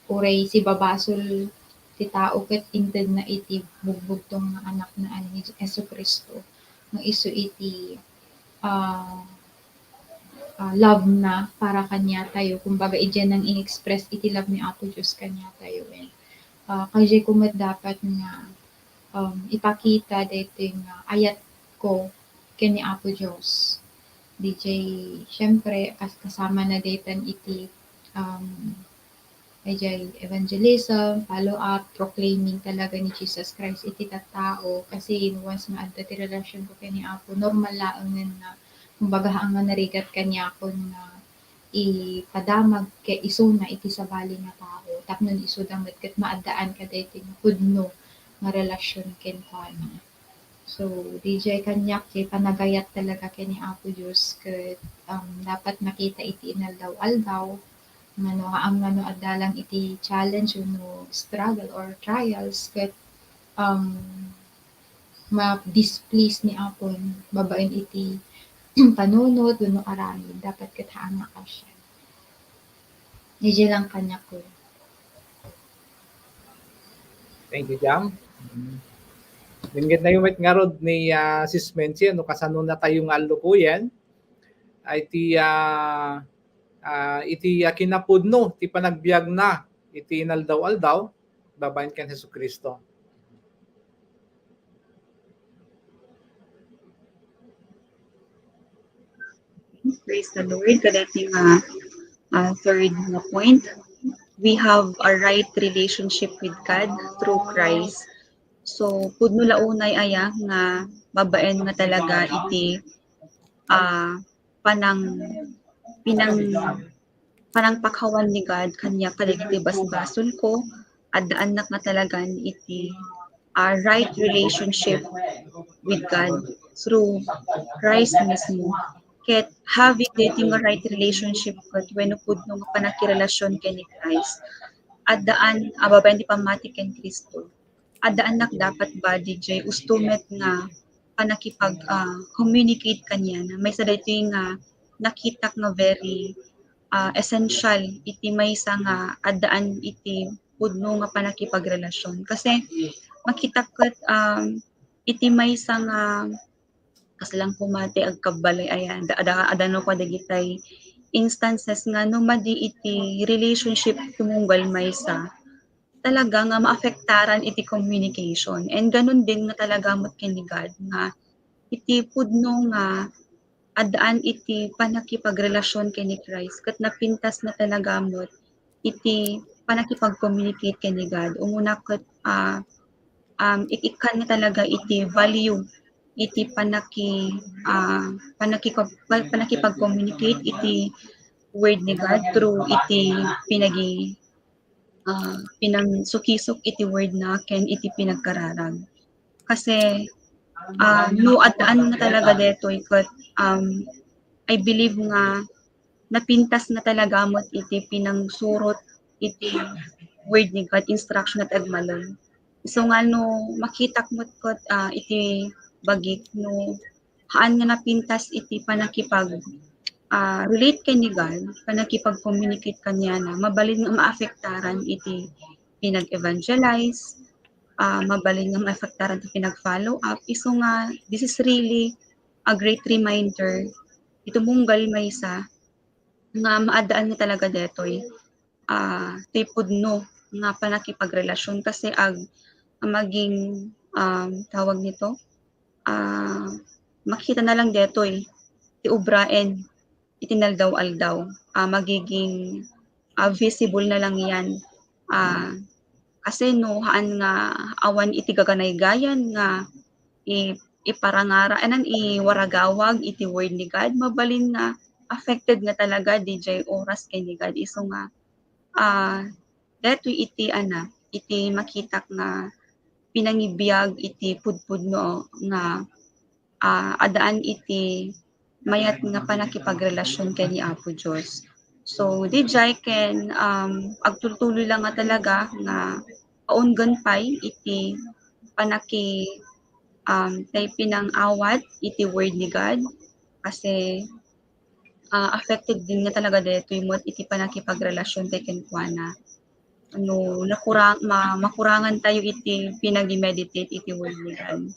uray sibabasol ti tao ket intedna iti bugbugtong nga Anakna a ni Jesu-Cristo, nga isu iti, ah, ah, love na para kaniatayo. Kumbaga, idiay nang in-express iti love ni Apo Dios kaniatayo. And, ah, kadiay ko met dapat nga um, ipakita daytoy nga ayatko ken ni Apo Dios. Diay, siyempre, kas-, kasama na daytan iti, um, idiay evangelism, follow up, proclaiming talaga ni Jesus Christ iti tattao. Kasi once nga adda ti relasyon ko ken ni Apo, normal laengen nga, kumbaga, haan nga narigat kaniakon nga ipadamag ket isuna iti sabali nga tao, tapno isuda met ket maaddaan kadaytoy nga pudno nga relasyon kenkuana. So, diay kaniak ti panagayat talaga ken ni Apo Dios ket, um, dapat makita iti inaldaw-aldaw nga no, haan nga no adda lang iti challenge wenno struggle or trials ket, um, ma-displease ni Apon babaen iti panunot wenno aramid, dapat ket haan nga kasdiay. Idiay lang kaniak, kuya. Thank you, Jam. Mm. Ingednayo met ngarud ni, ah, Sis Mensia, no, kasano natayo nga allukoyen, ay ti, ah, ah, iti, ah, kinapudno ti panagbiagna iti inaldaw-aldaw, babaen ken Jesu-Cristo. Praise the Lord. Kadati nga, ah, third nga point, we have a right relationship with God through Christ. So, pudno la unay aya nga babaen nga talaga iti, ah, panang-, pinang-, panangpakawan ni God kaniak kadagiti basbasolko, addaannak nga talagan iti, ah, right relationship with God through Christ mismo. Ket having daytoy nga right relationship ket wenno pudno nga pannakirelasion ken ni Christ, addaan a babaen ti pammati ken Cristo. Addaannak dapat ba diay usto met nga pannakipag, ah, communicate kaniana? Maysa daytoy nga nakitak nga very, ah, essential iti maysa nga addaan iti pudno nga pannakipagrelasyon. Kasi, makita ket, um, iti maysa nga, kas lang koma ti agkabbalay, ayan, da-, da-, adda no kadagitay instances nga no madi iti relationship tumunggal maysa, talaga nga maapektaran iti communication. And ganun din nga talaga met ken ni God nga iti pudno nga addaan iti pannakipagrelasyon ken ni Christ, ket napintas na talaga met iti pannakipag-communicate ken ni God. Umuna ket, ah, um, ik-, ikkan nga talaga iti value iti pannaki-, ah, pannaki-, pannakipag-communicate iti word ni God through iti pinagi-, ah, pinangsukisok iti word na ken iti pinagkararag. Kasi, ah, no addaan nga talaga detoy ket, um, I believe nga napintas na talaga met iti pinangsurot iti word ni God, instruction at agmalem. So nga no makitak met ket, ah, iti bagik no haan nga napintas iti pannakipag, ah, relate ken ni God, pannakipag-communicate kaniana, mabalin nga maapektaran iti pinag-evangelize, ah, mabalin nga maapektaran iti pinag-follow up. Isu nga, this is really a great reminder iti tumunggal maysa nga maaddaan nga talaga detoy, ah, ti pudno nga pannakipagrelasyon kasi ag-, maging, um, tawag nito, ah, makita na lang detoy ti obraen iti naldaw-aldaw. Ah, magiging, ah, visible na lang yan. Ah, kasi no haan nga awan iti gaganaygayan nga i-, iparangara-, anan, iwaragawag iti word ni God, mabalin nga affected nga talaga D J oras ken ni God. Isu nga, ah, detoy iti, ana, iti makitak nga pinangibiag iti pudpudno nga, ah, addaan iti mayat nga pannakipagrelasyon ken ni Apo Dios. So, D J ken, um, agtultuloy lang nga talaga nga paunggan pay iti pannaki-, um, tay pinangawat iti word ni God. Kasi, ah, affected din nga talaga daytoy met iti pannakipagrelasyon tay kenkuana. No, nakurang-, ma-, makurangan tayo iti pinagi-meditate iti word ni God.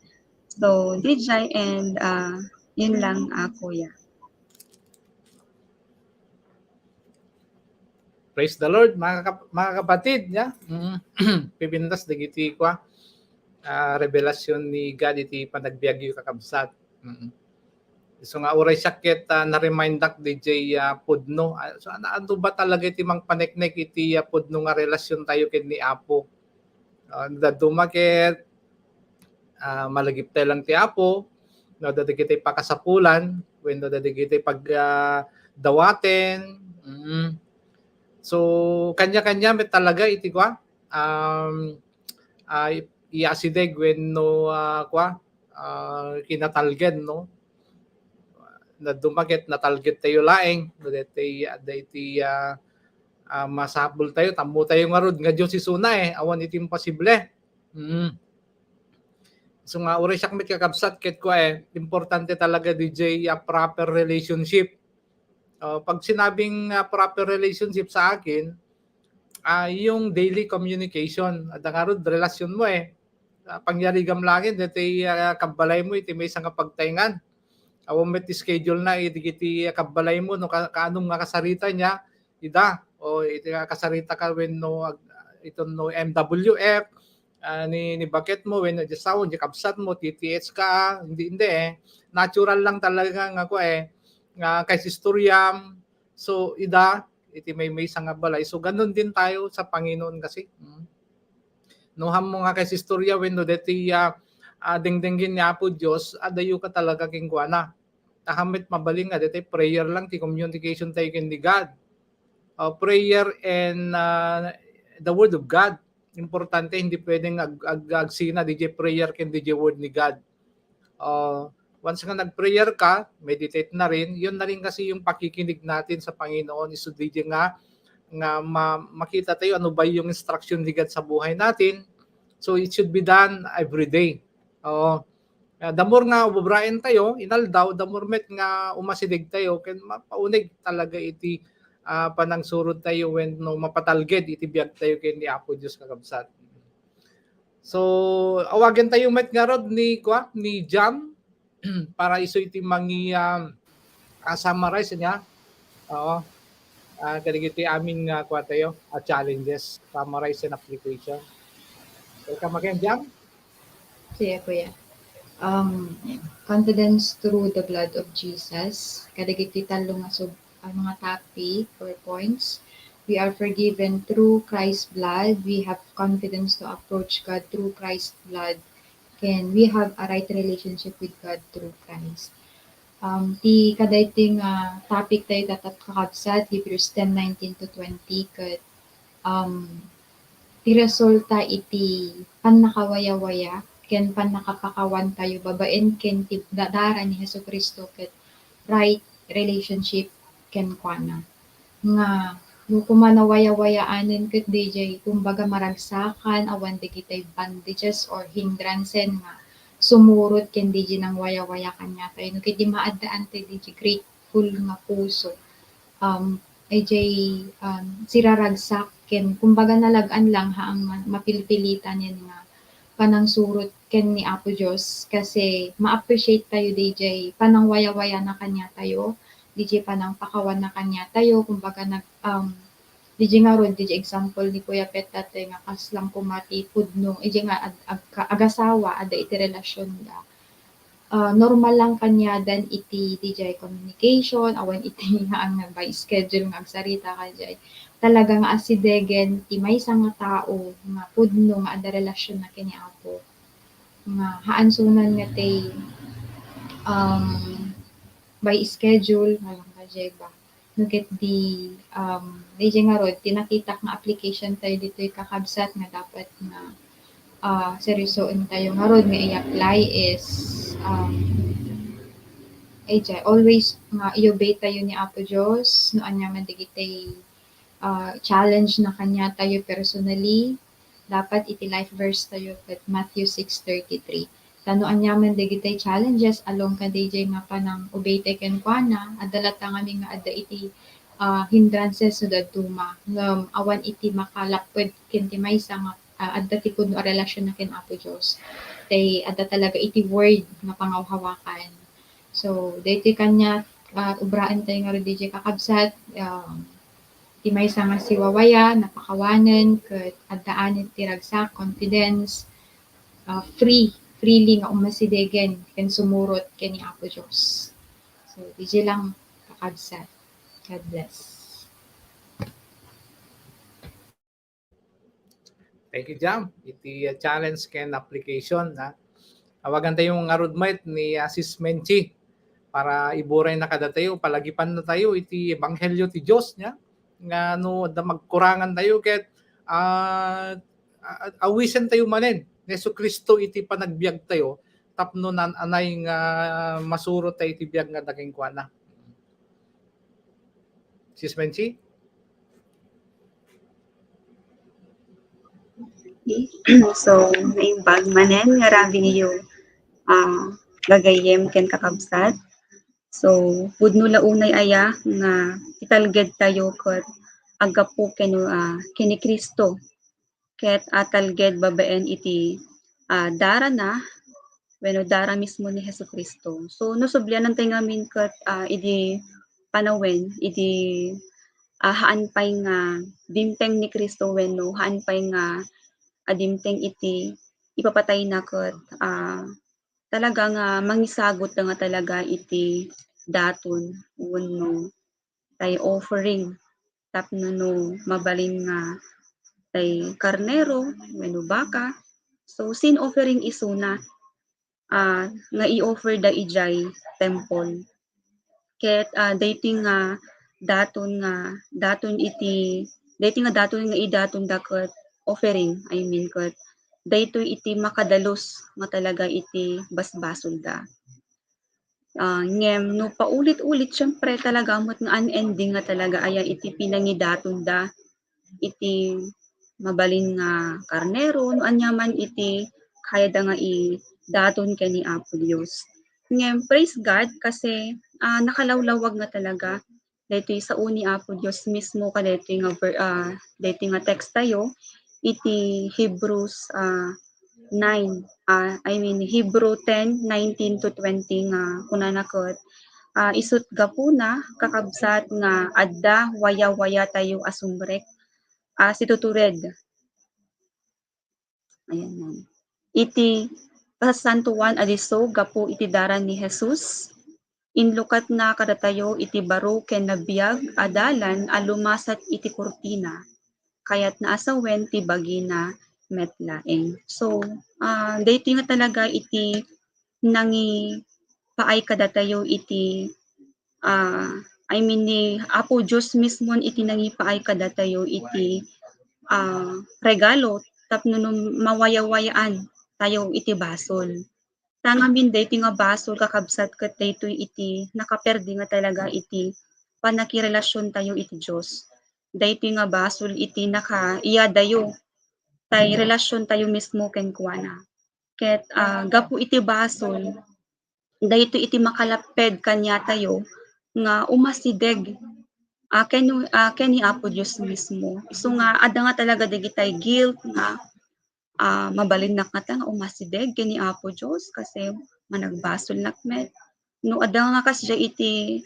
So, D J and, ah, yun lang, ah, kuya. Praise the Lord, mga kap-, mga kapatid, ya. Mm. Pipintas dagiti kua, ah, revelasyon ni God iti panagbiagyo, kakabsat. Mm. So nga, uray siak ket, ah, na-remindak D J, ah, pudno. Ah, so, ano, ano ba talaga iti mangpaneknek iti, ah, pudno nga relasyon tayo ken ni Apo? Ah, dadduma ket, ah, malagiptayo lang ti Apo, no, dagiti pakasapulan, wenno dagiti pag, ah, dawaten. Mm. So, kanya-kanya met talaga iti kua, um, ah, i-, iasideg wenno, ah, kua, ah, kinatalgen, no? Dadduma ket natalged tayo laeng, no, daytoy, daytoy, ah, ah, masapul tayo, tammo tayo ngarud nga Dios isuna, eh, awan iti imposible. Mm. So nga, uray siak met kakabsat, ket kua, eh, importante talaga, D J, a proper relationship. Ah, pag sinabing, ah, proper relationship sa akin, ah, yung daily communication. Adda ngarud, relasyon mo, eh. Ah, pangyarigam laeng, daytoy, ah, kabbalay mo, iti maysa nga pagtaengan. Awan met schedule na, iti, iti, ah, kabbalay mo, no, ka-, kaanum nga kasarita niya, ida, o iti, ah, kasarita ka wenno ag-, iton no M W F, ah, ni, ni baket mo, wenno di asawa, di kabsat mo, T T H ka, hindi, hindi, eh. Natural lang talaga nga, kua, eh, nga kay sistoriam. So, ida, iti maymaysa nga balay. So, ganun din tayo sa Panginoon kasi. Mm. No, hammo nga kay sistoriam wenno deti, ah, ah, dengdenggen ni Apo Dios, adayo ka talaga kenkuana. Ahammet mabalin nga deti prayer lang ti communication tayo ken ni God. Ah, prayer and, ah, the word of God. Importante, hindi pwedeng ag-, ag-, agsina D J prayer ken D J word ni God. Ah, once nga nag-prayer ka, meditate na rin, yun na rin kasi yung pakikinig natin sa Panginoon, isu D J nga, nga ma-, makita tayo ano ba yung instruction ni God sa buhay natin. So, it should be done every day. Oo. Ah, the more nga ubraen tayo, inaldaw, the more met nga umasideg tayo, ken mapaunig talaga iti, ah, panangsurod tayo wenno mapatalged iti biag tayo ken ni Apo Dios, kakabsat. So, awagan tayo met ngarud ni, kua, ni Jam para isu iti mangi, um, ah, summarize niya. Oo. Ah, kadagiti amin nga, kua tayo, ah, challenges, summarize and application. Welcome again, Jam. Sige, Kuya. Um, confidence through the blood of Jesus. Kadagiti tallo nga sub-, ah, mga topic or points. We are forgiven through Christ's blood. We have confidence to approach God through Christ's blood. Ken we have a right relationship with God through Christ. Um, ti kadaytoy nga topic tayo tatta, kakabsat, Hebrews ten nineteen to twenty, ket, um, ti resulta iti pannakawayawaya ken pannakapakawan tayo babaen ken ti dadara ni Jesu-Cristo ket right relationship kenkuana. Nga no kuma nawayawayaanen ket dijay, kumbaga, maragsakan awan dagitay bandages or hindrances nga sumurot ken dijay nangwayawaya kaniatayo. No ket di maaddaan tayo dijay grateful nga puso. Um, idiay, um, siraragsak ken, kumbaga, nalag-an lang ha ang mapilpilitan yan nga panangsurot ken ni Apo Dios, kasi ma-appreciate tayo dijay panangwayawayana kaniatayo, dijay panangpakawanna kaniatayo, kumbaga, nag-, um, dijay ngarud, dijay example ni Kuya Pet tatta nga kasla kuma ti pudno, idiay nga ag-, ag-, agasawa, adda iti relasionda. Ah, normal lang kaniadan iti dijay communication, awan iti nga, nga by schedule nga agsarita kadiay. Talaga nga asidegen ti maysa nga tao nga pudno nga adda relasionna ken ni Apo. Nga haansonan nga ti, um, by schedule, nga lang kadiay ba? No ket di, um, dijay ngarud, ti nakitak nga application tayo ditoy, kakabsat, nga dapat nga, ah, seryosoen tayo ngarud nga i-apply is, um, idiay, always nga i-obey tayo ni Apo Dios, no ania man dagiti, ah, challenge na kaniatayo personally, dapat iti life verse tayo ket Matthew six thirty-three. Ta no ania man dagiti challenges along kadijay nga panang-obey tayo kenkuana, adda latta ngamin nga adda iti, ah, hindrances no dadduma, ngem awan iti makalapped ken ti maysa nga, ah, adda ti pudno a relasionna ken Apo Dios. Tay adda talaga iti word nga pangawhawakan. So, daytoy kaniat, ah, obraen tayo ngarud dijay, kakabsat, um, ti maysa nga siwawaya, napakawanen, ket addaan ti ragsak, confidence, ah, free, freely nga umasidegen ken sumurot ken ni Apo Dios. So, dijay lang, kakabsat. God bless. Thank you, Jam. Iti, uh, challenge ken application, ha? Awagan tayo ngarud met ni, uh, Sis Menchi para iburayna kadatayo, palagipanna tayo iti ebanghelio ti Dios, nia? Nga no adda magkurangan tayo ket, ah, a-, awisen tayo manen ni Jesu-Cristo iti panagbiag tayo tapno naan-anay nga masuro tayo iti biag nga adda kenkuana. Sis Menchi? Okay. So, naimbag manen nga rabii, ah, gagayyem ken kakabsat. So, pudno la unay aya nga italged tayo ket aggapu ken, ah, ken ni Cristo. Ket atalged babaen iti, ah, darana wenno dara mismo ni Jesu-Cristo. So, no sublianan tayo ngamin ket, ah, idi panawen, idi, ah, haan pay nga dimteng ni Cristo wenno haan pay nga, ah, dimteng iti ipapatayna ket, ah, talaga nga mangisagut nga talaga iti daton wenno tay offering tapno no mabalin nga tay karnero wenno baka. So, sin offering isuna, ah, nga i-offer da idiay temple. Ket, ah, daytoy nga daton nga, daton iti, daytoy nga daton nga idaton da ket offering, I mean, ket daytoy iti makadalus nga talaga iti basbasolda. Ah, ngem no paulit-ulit, siyempre, talaga met nga unending nga talaga aya iti pinangidatonda iti mabalin nga karnero, no ania man iti kayada nga idaton ken ni Apo Dios. Ngem, praise God, kasi, ah, nakalawlawag nga talaga daytoy sao ni Apo Dios mismo kadaytoy nga ver-, ah, daytoy nga text tayo iti Hebrews, ah, nine, ah, I mean, Hebrew ten, nineteen to twenty nga kunana ket, ah, isut' gapuna, kakabsat, nga adda wayawayatayo a sumrek a situtured. Ayan, ma'am. Iti pasasantoan a disso gapu iti daran ni Jesus, inlukatna kadatayo iti baro ken nabiag a dalan a lumasat iti kurtina. Kayatna a sawen ti bagina met laeng. So, ah, daytoy nga talaga iti nangipaay kadatayo iti, ah, I mean, ni Apo Dios mismon iti nangipaay kadatayo iti, ah, regalo tapno no mawayawayaan tayo iti basol. Ta ngamin daytoy nga basol, kakabsat, ket daytoy iti nakaperdi nga talaga iti pannakirelasiontayo iti Dios. Daytoy nga basol iti nakaiyadayo tay relasiontayo mismo kenkuana. Ket, ah, gapu iti basol, daytoy iti makalapped kaniatayo nga umasideg, ah, ken, ah, ken ni Apo Dios mismo. Isu nga adda nga talaga dagitay guilt nga, ah, mabalinnak ngata nga umasideg ken ni Apo Dios kasi managbasolnak met. No adda nga kasdiay iti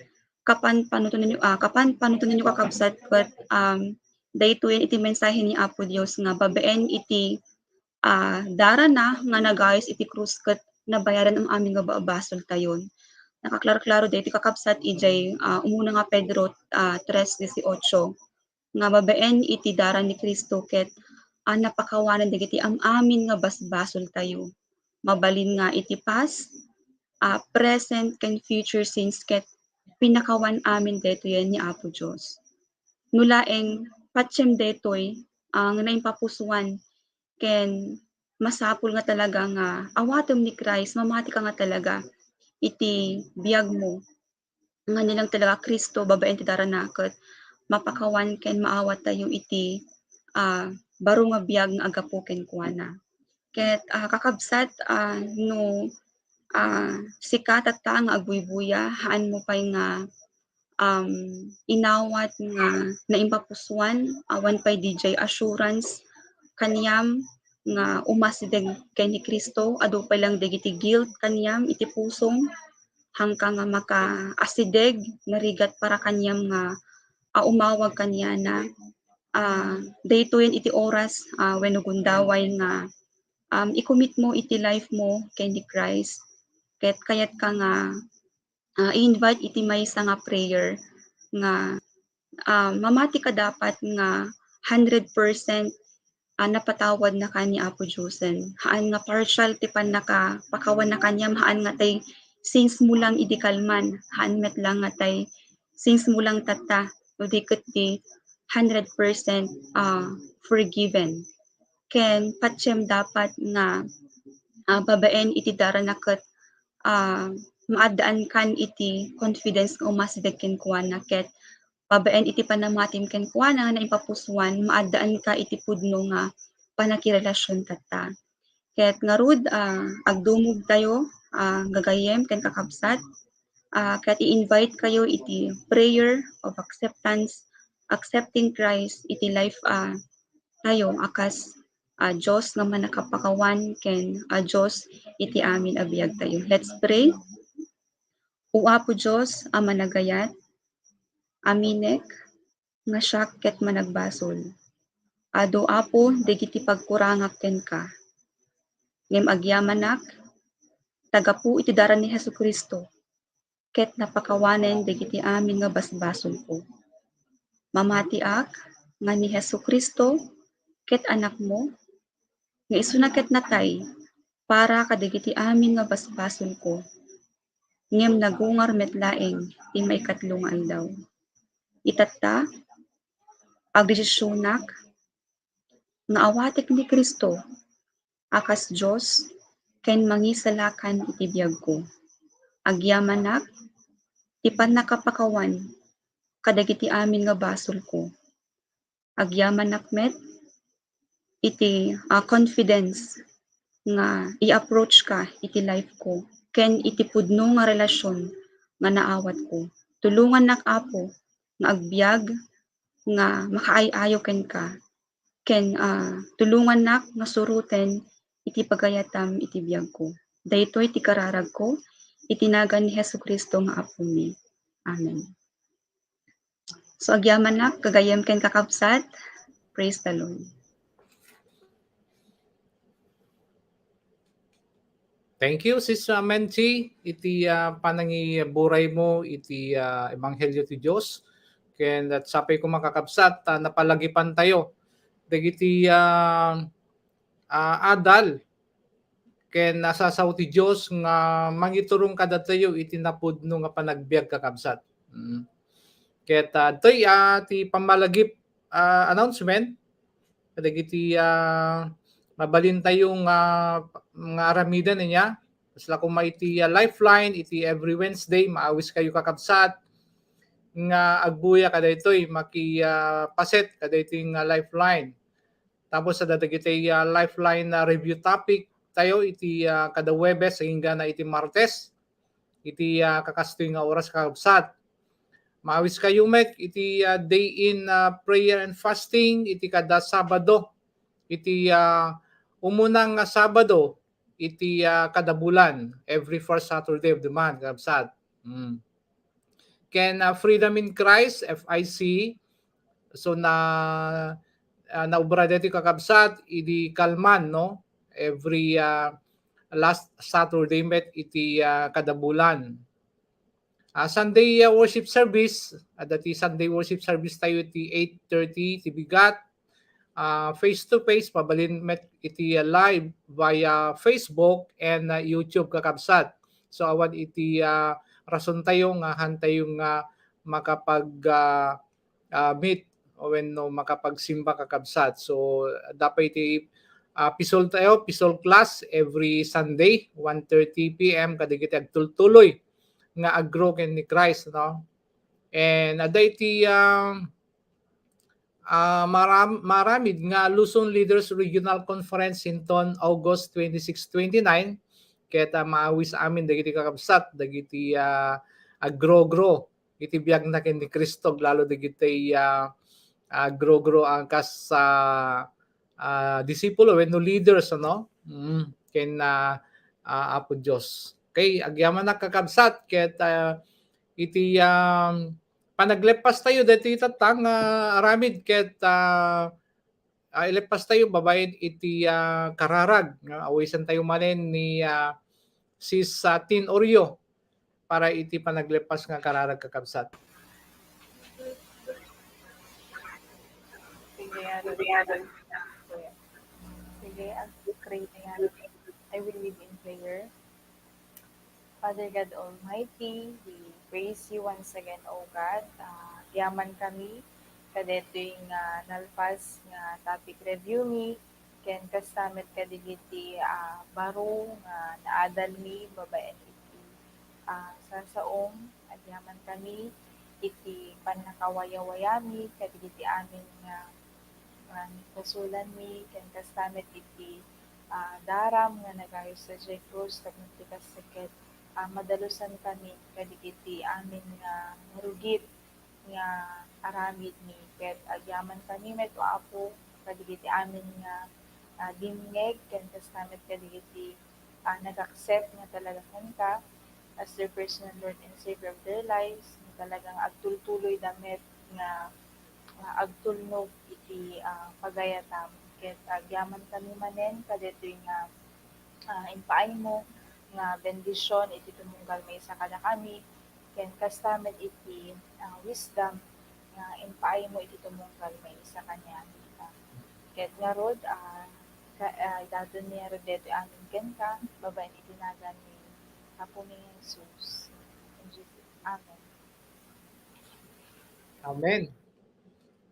kapan-, panutotenyo, ah, kapan-, panutotenyo, kakabsat, ket, um, daytoyen iti mensahe ni Apo Dios nga babaen iti, ah, darana nga nagayos iti krus ket nabayaran am-amin nga ba-, basoltayon. Nakaklaro-klaro daytoy, kakabsat, idiay, ah, umuna nga Pedro, ah, tres dieciocho, nga babaen iti daran ni Cristo ket, ah, napakawanan dagiti am-amin nga basbasoltayo. Mabalin nga iti past, ah, present, ken future sins ket pinakawan amin daytoyen ni Apo Dios. No laeng patiem daytoy, ah, nga naimpapusuan ken masapul nga talaga nga awatem ni Christ, mamati ka nga talaga iti biagmo nga nilang talaga Cristo babaen ti darana ket mapakawan ken maawattayo iti, ah, baro nga biag nga aggapu kenkuana. Ket, ah, kakabsat, ah, no, ah, sika tatta nga agbuybuya, haanmo pay nga, um, inawat nga naimpapusuan, awan pay didiay assurance kaniam nga umasideg ken ni Cristo, adu pay lang dagiti guilt kaniam iti pusom, haanka nga makaasideg, narigat para kaniam nga, ah, umawag kaniana. Ah, daytoyen iti oras, ah, wenno gundaway nga, um, i-commit mo iti life mo ken ni Christ. Ket kayatka nga, ah, i-invite iti maysa nga prayer nga, ah, mamati ka dapat nga hundred percent, ah, napatawadnaka ni Apo Diosen. Haan nga partial ti pannakapakawanna kaniam, haan nga tay sins mo lang idi kalman, haan met lang nga tay sins mo lang tatta, no di ket di hundred percent, ah, forgiven. Ken patiem dapat nga, ah, babaen iti darana ket, ah, maaddaankan iti confidence nga umasideg kenkuana ket babaen iti panamatim kenkuana nga naimpapusuan, maaddaanka iti pudno nga pannakirelasion tatta. Ket ngarud, ah, agdumogtayo, ah, gagayyem ken kakabsat, ah, ket i-invite kayo iti prayer of acceptance, accepting Christ iti life, ah, tayo a kas, ah, Dios nga mannakapakawan ken, ah, Dios iti amin a biagtayo. Let's pray. O Apo Dios a managayat, aminek nga siak ket managbasol. Adu, Apo, dagiti pagkurangak kenka. Ngem agyamanak, ta gapu iti daran ni Jesu-Cristo, ket napakawanen dagiti amin nga basbasolko. Mamatiak nga ni Jesu-Cristo ket Anakmo, nga isuna ket natay para kadagiti amin nga basbasolko, ngem nagungar met laeng ti maikatlo nga aldaw. Itatta, agdesisionak nga awatek ni Cristo a kas Dios ken Mangisalakan iti biagko. Agyamanak ti pannakapakawan kadagiti amin nga basolko. Agyamanak met iti, ah, confidence nga i-approach ka iti life ko ken iti pudno nga relasion nga naawatko. Tulongannak, Apo, nga agbiag nga makaay-ayo kenka ken, ah, tulongannak nga suroten iti pagayatam iti biagko. Daytoy ti kararagko, iti nagan ni Jesu-Cristo nga Apomi. Amen. So, agyamanak, gagayyem ken kakabsat. Praise the Lord. Thank you, Sis, uh, Menchi, iti, uh, panangiburay mo iti, uh, Ebanghelyo ti Dios. Ken, uh, sapay ko, makakabsat, uh, napalagipan tayo dagiti, uh, uh, adal ken, uh, sasao ti Dios nga mangiturong kadatayo iti napudno nga panagbiag, kakabsat. Mm. Ket, uh, toy, uh, ti pammalagip, uh, announcement kadagiti, ah, mabalin tayo nga, nga aramiden niya. Kasla koma iti, ah, Lifeline, iti every Wednesday, maawis kayo, kakabsat, nga agbuya kadaytoy, maki, ah, paset kadaytoy nga Lifeline. Tapos sa dadagiti, ah, Lifeline na review topic tayo iti, ah, kada Huwebes, agingga na iti Martes. Iti, ah, kakastoy nga oras, kakabsat. Maawis kayo met iti, ah, day in, ah, prayer and fasting iti kada Sabado. Iti, ah, umuna nga Sabado iti, ah, kada bulan, every first Saturday of the month, kakabsat. Mm. Ken, ah, Freedom in Christ, F I C. So na, ah, naubra daytoy, kakabsat, idi kalman, no? Every, ah, last Saturday met iti, ah, kada bulan. Ah, Sunday, ah, worship service, adda ti Sunday worship service tayo iti eight thirty ti bigat. Ah, face to face, mabalin met iti, ah, live via Facebook and, ah, YouTube, kakabsat. So awan iti, ah, rason tayo nga han tayo nga makapag, ah, ah, meet wenno makapagsimba, kakabsat. So, adda pay iti, ah, Pisol tayo, Pisol class every Sunday, one thirty P M, kadagiti agtultuloy nga aggrow ken ni Christ, no? And adda iti, ah, ah, maram-, maramid nga Luzon Leaders Regional Conference inton August twenty-six, twenty-nine, ket, ah, maawis amin dagiti kakabsat, dagiti, ah, aggrow-grow iti biagna ken ni Cristo, lalo dagiti, ah, ah, grow-grow a kas, ah, ah, disipulo wenno leaders, ano? Mm, ken, ah, ah, Apo Dios. Okay, agyamanak, kakabsat, ket, ah, iti, um, panagleppas tayo daytoy tatta nga aramid ket, ah, ah, ileppas tayo babaen iti, ah, kararag nga awisen tayo manen ni, ah, Sis, ah, Tin Oreo para iti panagleppas nga kararag, kakabsat. Sige, ano, sige, ano. Sige, ag-pray na yan. I will lead in prayer. Father God Almighty, we praise you once again, O God. Ah, agyaman kami kadaytoy nga nalpas nga topic review mi, ken kasta met kadagiti, ah, baro nga naadal mi babaen iti, ah, sasaom. Agyaman kami iti pannakawayawayami kadagiti amin nga, ah, nagpasolan mi, ken kasta met iti, ah, daram nga nagayo sadiay krus tapno ti kasta ket, ah, madalusan kami kadagiti amin nga narugit nga aramid mi, ket agyaman kami met, O Apo, kadagiti amin nga, ah, dimngeg, ken kasta met kadagiti, ah, nag-accept nga talaga kenka as their personal Lord and Savior of their lives, nga talagang agtultuloyda met nga, ah, agtulnog iti, ah, pagayatam. Ket agyaman kami manen kadaytoy nga, ah, impaaymo nga bendisyon iti tumunggal maysa kadakami, ken kasta met iti, ah, wisdom nga impaaymo iti tumunggal maysa kaniami. Ket ngarud, ah, ka-, ah, idaton mi ngarud daytoy amin kenka, babaen iti nagan ni Apomi Jesus. In Jesus, amen. Amen.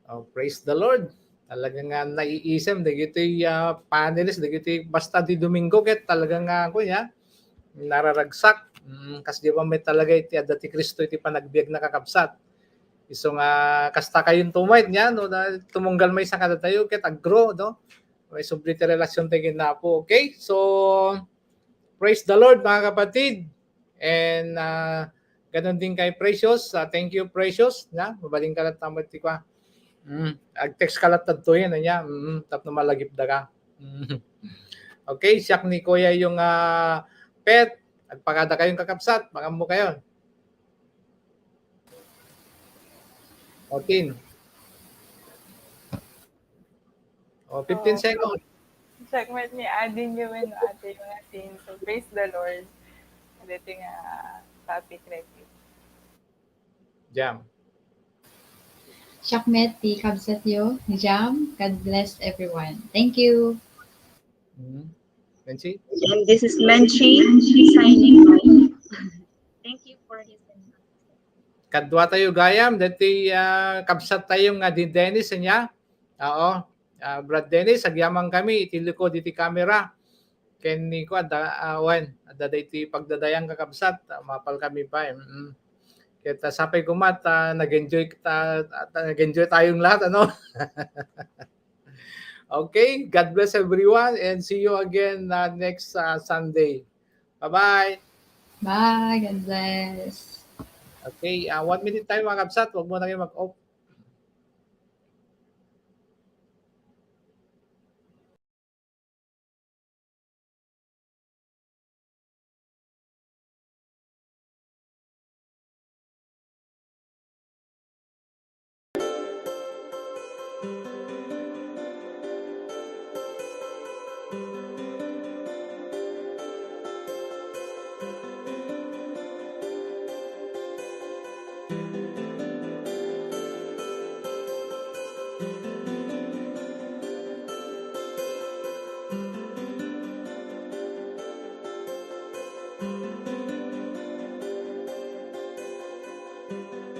Oh, praise the Lord. Talaga nga naiisem dagiti, ah, panelist, dagiti basta ti Domingo ket talaga nga, kunya, nararagsak. Mm, kas di ba met talaga iti adda ti Cristo iti panagbiag, kakabsat. Isu nga kasta kayonto met nia, no, na tumunggal maysa kadatayo ket aggrow, no? May subli ti relasyon tayo ken Apo. Okay? So, praise the Lord, mga kapatid. And, ah, ganun din kay Precious. Ah, thank you, Precious. Na, mabalin ka latta met ti kua. Mm, ag-text ka latta ditoyen, ania? Mm, tapno malagipda ka. Mm. Okay, siak ni Kuya yung, ah, pet. Agpakada kayong kakabsat, mangammo kayo. Fourteen. O, fifteen seconds. Checkmate ni Adin yung ano, ate, yung atin. So, praise the Lord. Dito nga topic right here. Jam. Checkmate ti kabsat yo, Jam. God bless everyone. Thank you. Mhm. Menchi? And this is Menchi signing off. Thank you for listening. Kadua tayo gayam, dati, ah, kabsat tayo nga di Dennis, niya? Oo. Ah, Brad Dennis, agyaman kami, iti likod, iti camera. Ken ni ko, adda, ah, wen, adda da iti pagdadayan kakabsat, ah, mapal kami pa, eh. Mm. Kaya ta, sapay kumat, ah, nag-enjoy ta, ta, nag-enjoy tayong lahat, ano? Okay, God bless everyone and see you again, ah, next, ah, Sunday. Bye-bye. Bye, God bless. Okay, ah, one minute tayo, mga kabsat. Huwag muna kayo mag-off.